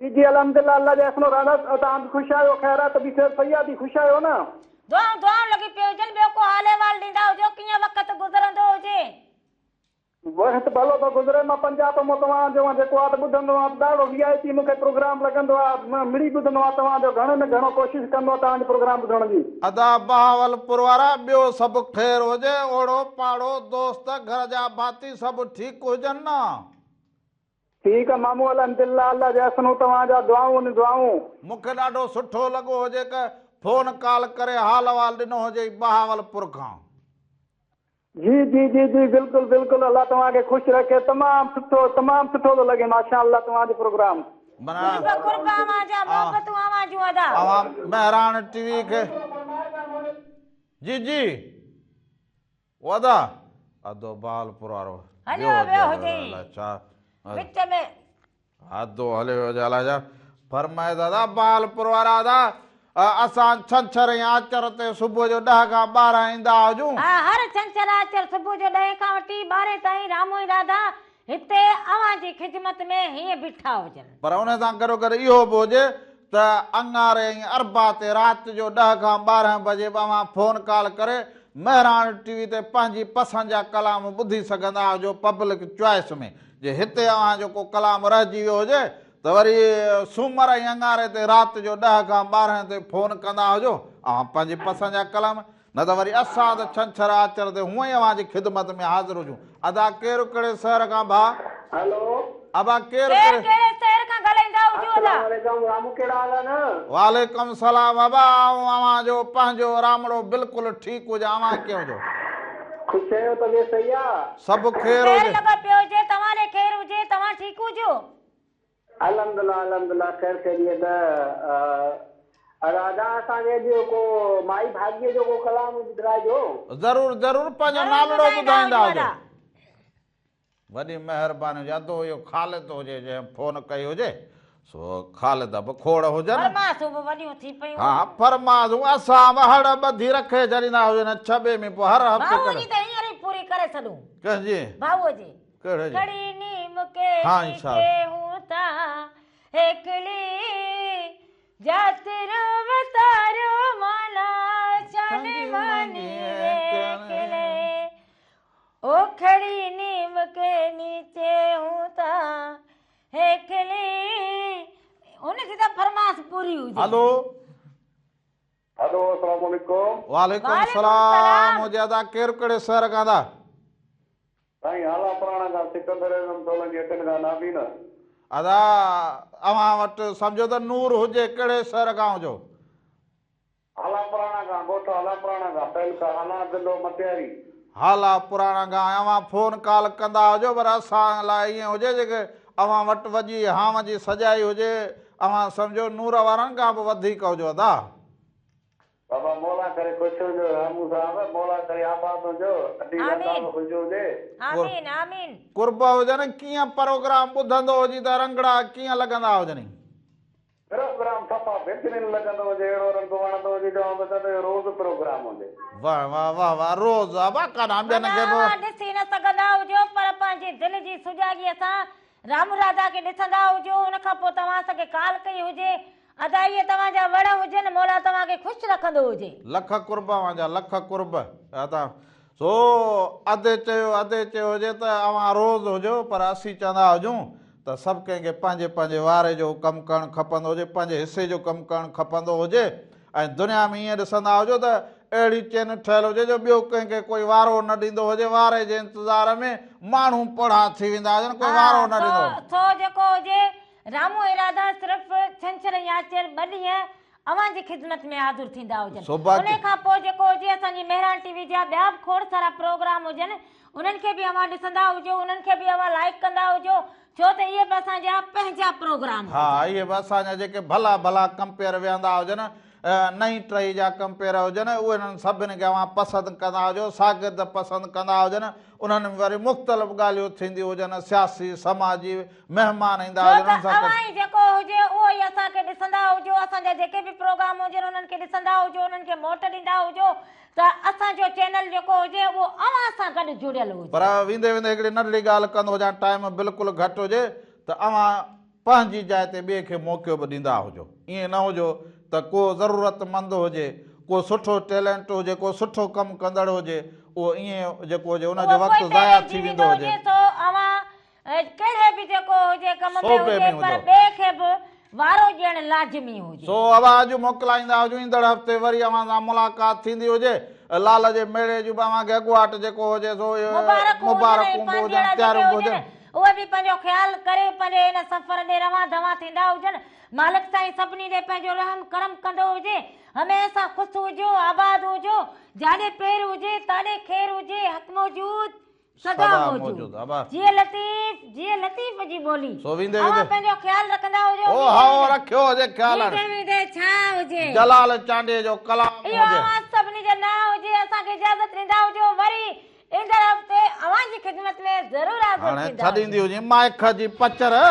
جي جي الحمدلله الله جا احسن و رحمت توهان به خوش آهيو خير آ طبيعت صحت صحيح آ the خوش آهيو نه. دعائون دعائون لڳي پيون هجن ٻيو ڪو حال احوال ڏيندا هجو ڪيئن وقت گذرندو هجي. وقت ڀلو ٿو گذري مان پنجاب مان توهان جو جيڪو آ ته ٻڌندو آهيان ڏاڍو وي آء پي مون کي پروگرام لڳندو آ مان مڙئي ٻڌندو آهيان توهان جو گهڻي ۾ گهڻو ڪوشش ڪندو آهيان توهان جو پروگرام ٻڌڻ جي. ادا بهاولپور وارا ٻيو سڀ خير هجي اوڙو پاڙو دوست گهر جا ڀاتي سڀ ٺيڪ هجن نه. ٺيڪ آ مامو الحمدلله الله جا احسن توهان جا دعائون دعائون. مون کي ڏاڍو سٺو لڳو هجي ڪه فون ڪال ڪري حال احوال ڏنو هجئي بهاولپور کان. جي جي جي جي بلڪل بلڪل الله توهان کي خوش رکي تمام سٺو تمام سٺو ٿو لڳي ماشاء الله توهان جو پروگرام. قرب قرب اوهان جا محبتون اوهان جون ادا. اوهان مهراڻ ٽي وي کي جي جي او ادا ادو بهالپور وارو هليو ويو هجي وچ ۾. ادو هليو ويو هجي الائي ڇا فرمائي ٿا ادا بهالپور وارا ادا اسان ڇنڇر ۽ آچر تي صبح جو ڏهه کان 12 ايندا هجون. ها هر ڇنڇر آچر صبح جو ڏهين کان وٺي ٻارهين تائين رامو ۽ راڌا هتي اوهان جي خدمت ۾ هيئن بيٺا هجن. پر ان سان گڏوگڏ اهو به هجي ته اڱاري ۽ اربع تي رات جو ڏهه کان 12 بجي به اوهان فون ڪال ڪري مهراڻ ٽي وي تي پنهنجي پسند جا ڪلام ٻڌي سگهندا هجو پبلڪ چوائس ۾ جي هتي اوهان جو ڪو ڪلام رهجي ويو هجي ته وري سومر ۽ اڱاري تي رات جو ڏهه کان 12 تي فون ڪندا هجو اوهان پنهنجي پسند جا ڪلام نه ته وري اسان ته ڇنڇر آچر تي هونئن ئي اوهان جي خدمت ۾ حاضر هجون ادا ڪير ڪهڙي شهر کان ڀاء؟ هيلو. ابا ڪير ڪير ڪهڙي. ڪهڙي شهر کان ڳالهائيندا هجو ادا؟ السلام عليڪم رامو ڪهڙا حال آهن. وعليڪم السلام ابا آئون اوهان جو پنهنجو رامڙو بلڪل ٺيڪ هجان اوهان ڪيئن هجو. خوش آهيو طبيعت صحيح آ. سڀ خير خير هجي. لڳو پيو هجي توهان ڏي خير هجي توهان ٺيڪ هجو. الحمدلله الحمدلله خير خيريت ادا اسان کي اڄ ڪو مائي ڀاڳيء جو ڪو ڪلام ٻڌرائجو. ضرور ضرور پنهنجو ضرور نالڙو ٻڌائيندا ٻڌائيندا هجو هجو. ادا. وڏي مهرباني هجي ادو اهو خالد هجي جنهن فون ڪئي هجي سو خالد به کوڙ هجن. فرماسون به وڏيون ٿي پيون. ها فرماسون اسان به هڙ ٻڌي رکي ڇڏيندا هجن ڇٻي ۾ پوء هر هفتي ڀائوء ڪڏهن. جي ته هينئر ئي پوري ڪري ڇڏون. ڪنهن جي؟ ڀائوء جي. ڪهڙي جي؟ کڙي نيم ڪي ها نيچي هون تا هيڪلي جات رو وتاريو مالا چا. اوکڙي نيم ڪي نيچي هون تا هيکلي ان جي ته فرماس پوري هجي. هلو. هلو السلام عليڪم. وعليڪم السلام هجي ادا ڪير ڪهڙي شهر کان ادا. سائين هالا پراڻا کان سڪندر اعظم سولنگي اچن کان نابين. ادا اوهان وٽ سمجهو ته نور هجي ڪهڙي شهر کان هجو. هالا پراڻا کان ڳوٺ هالا پراڻا کان تعلقه هالا ضلعو مٽياري. هالا پراڻا کان ۽ اوهان فون ڪال ڪندا هجو پر اسان لاء ائين هجي جيڪي اوهان وٽ وڄي هانء جي سجائي هجي اوهان سمجهو نور وارن کان به وڌيڪ هجو ادا. بابا مولا ڪري خوش هجو راهمون صاحب مولا ڪري آباد هجو ادي رضا به خوش هجي. آمين آمين. قرب هجن ڪيئن پروگرام ٻڌندو هجين ته رنگڙا ڪيئن لڳندا هجنئي. پروگرام صفا بھترين لڳندو ھجي اھڙو رنگ وڻندو ھجي جو آئون ته چوندو اھو روز پروگرام ھجي. واھ واھ واھ واھ روز ابا ڪاڏانهن ٻين معنيٰ کي به. اوهان ڏسي نه سگهندا هجو پر پنهنجي دل جي سجاڳيء سان رام راڌا کي ڏسندا هجو ان کان پوء توهان اسان کي ڪال ڪئي هجي ادا اهي توهان جا وڙ هجن مولا توهان کي خوش رکندو هجي. لک قرب اوهان جا لک قرب ادا سو ادي چيو ادي چيو هجي ته اوهان روز هجو پر اسين چوندا هجون ته سڀ ڪنهن کي پنهنجي پنهنجي واري جو ڪم ڪرڻ کپندو هجي، پنهنجي حصي جو ڪم ڪرڻ کپندو هجي ۽ دنيا ۾ ائين ڏسندا هجو ته اهڙي چين ٺهيل هجي جو ٻيو ڪنهن کي ڪوئي وارو نه ڏيندو هجي، واري جي انتظار ۾ ماڻهو پوڙها ٿي ويندا هجن، ڪوئي وارو نه ڏيندو. سو جيڪو هجي، رامو ۽ راڌا صرف ڇنڇر ۽ آچر ٻه ڏينهن اوهان جي خدمت ۾ حاضر ٿيندا هجن. انهي کان پوء جيڪو هجي اسان جي مهراڻ ٽي وي جا ٻيا به کوڙ سارا پروگرام هجن انهن کي به اوهان ڏسندا هجو انهن کي به اوهان لائيڪ ڪندا هجو ڇو ته اهي به اسان جا پنهنجا پروگرام ها هجن. اهي به اسان جا جيڪي ڀلا ڀلا ڪمپيئر ويهندا هجن نئين ٽهي جا ڪمپيئر هجن اهي انهن سڀني کي اوهان پسند ڪندا هجو شاگرد پسند ڪندا هجن انهن ۾ وري مختلف ڳالهيون ٿينديون هجن سياسي سماجي مهمان ايندا ڇو هجن ته انهن سان اوهان ئي جيڪو هجي اهو ئي اسان کي ڏسندا هجو، اسان جا جيڪي به پروگرام هجن انهن کي ڏسندا هجو، انهن کي موٽ ڏيندا هجو ته اسان جو چينل جيڪو هجي اهو اوهان سان گڏ جڙيل هجي. پر ويندي ويندي هڪڙي ننڍڙي ڳالهه ڪندو هجان ٽائيم بلڪل گهٽ هجي ته اوهان پنهنجي جاء تي ٻئي کي موقعو به ڏيندا هجو ائين نه هجو ته ڪو ضرورت مند هجي ڪو سٺو ٽيلنٽ هجي ڪو سٺو ڪم ڪندڙ هجي اهو ائين جيڪو هجي ان جو اهو وقت پوئتي ضايع رهجي ٿي ويندو ويندو هجي. هجي سو اوهان ڪهڙي به جيڪو هجي ڪم ۾ صوبي هجي ۾ پر هجو. ٻئي کي به وارو ڏيڻ لازمي هجي. سو اوهان اڄ موڪلائيندا هجون ايندڙ هفتي وري اوهان سان ملاقات ٿيندي هجي لال جي ميڙي جون به اوهان کي اڳواٽ جيڪو هجي سو مبارڪون هجن ۽ مبارڪون به هجن پانڌيئڙا جيڪي تياريون به هجن هجن. اهي به پنهنجو خيال ڪري پنهنجي ان سفر ڏي روان دوان ٿيندا هجن مالڪ سائين سڀني ڏي پنهنجو رحم ڪرم ڪندو هجي هميشه خوش هجو آباد هجو جاڏي پير هجي تاڏي خير هجي حق موجود سدا موجود. جيئي لطيف جيئي لطيف جي ٻولي. سو ويندي اوهان ويندي. پنهنجو خيال رکندا هجو. او هائو رکيو هجي خيال هاڻي. ويندي ويندي ڇا هجي. جلال چانڊيي جو ڪلام هجي. اهو اوهان سڀني جو نانء هجي. اسان کي اجازت ڏيندا هجو وري ايندڙ هفتي اوهان جي خدمت ۾ ضرور حاضر هاڻي ٿيندا ڇڏيندي هجون. هجين مائک جي پچر.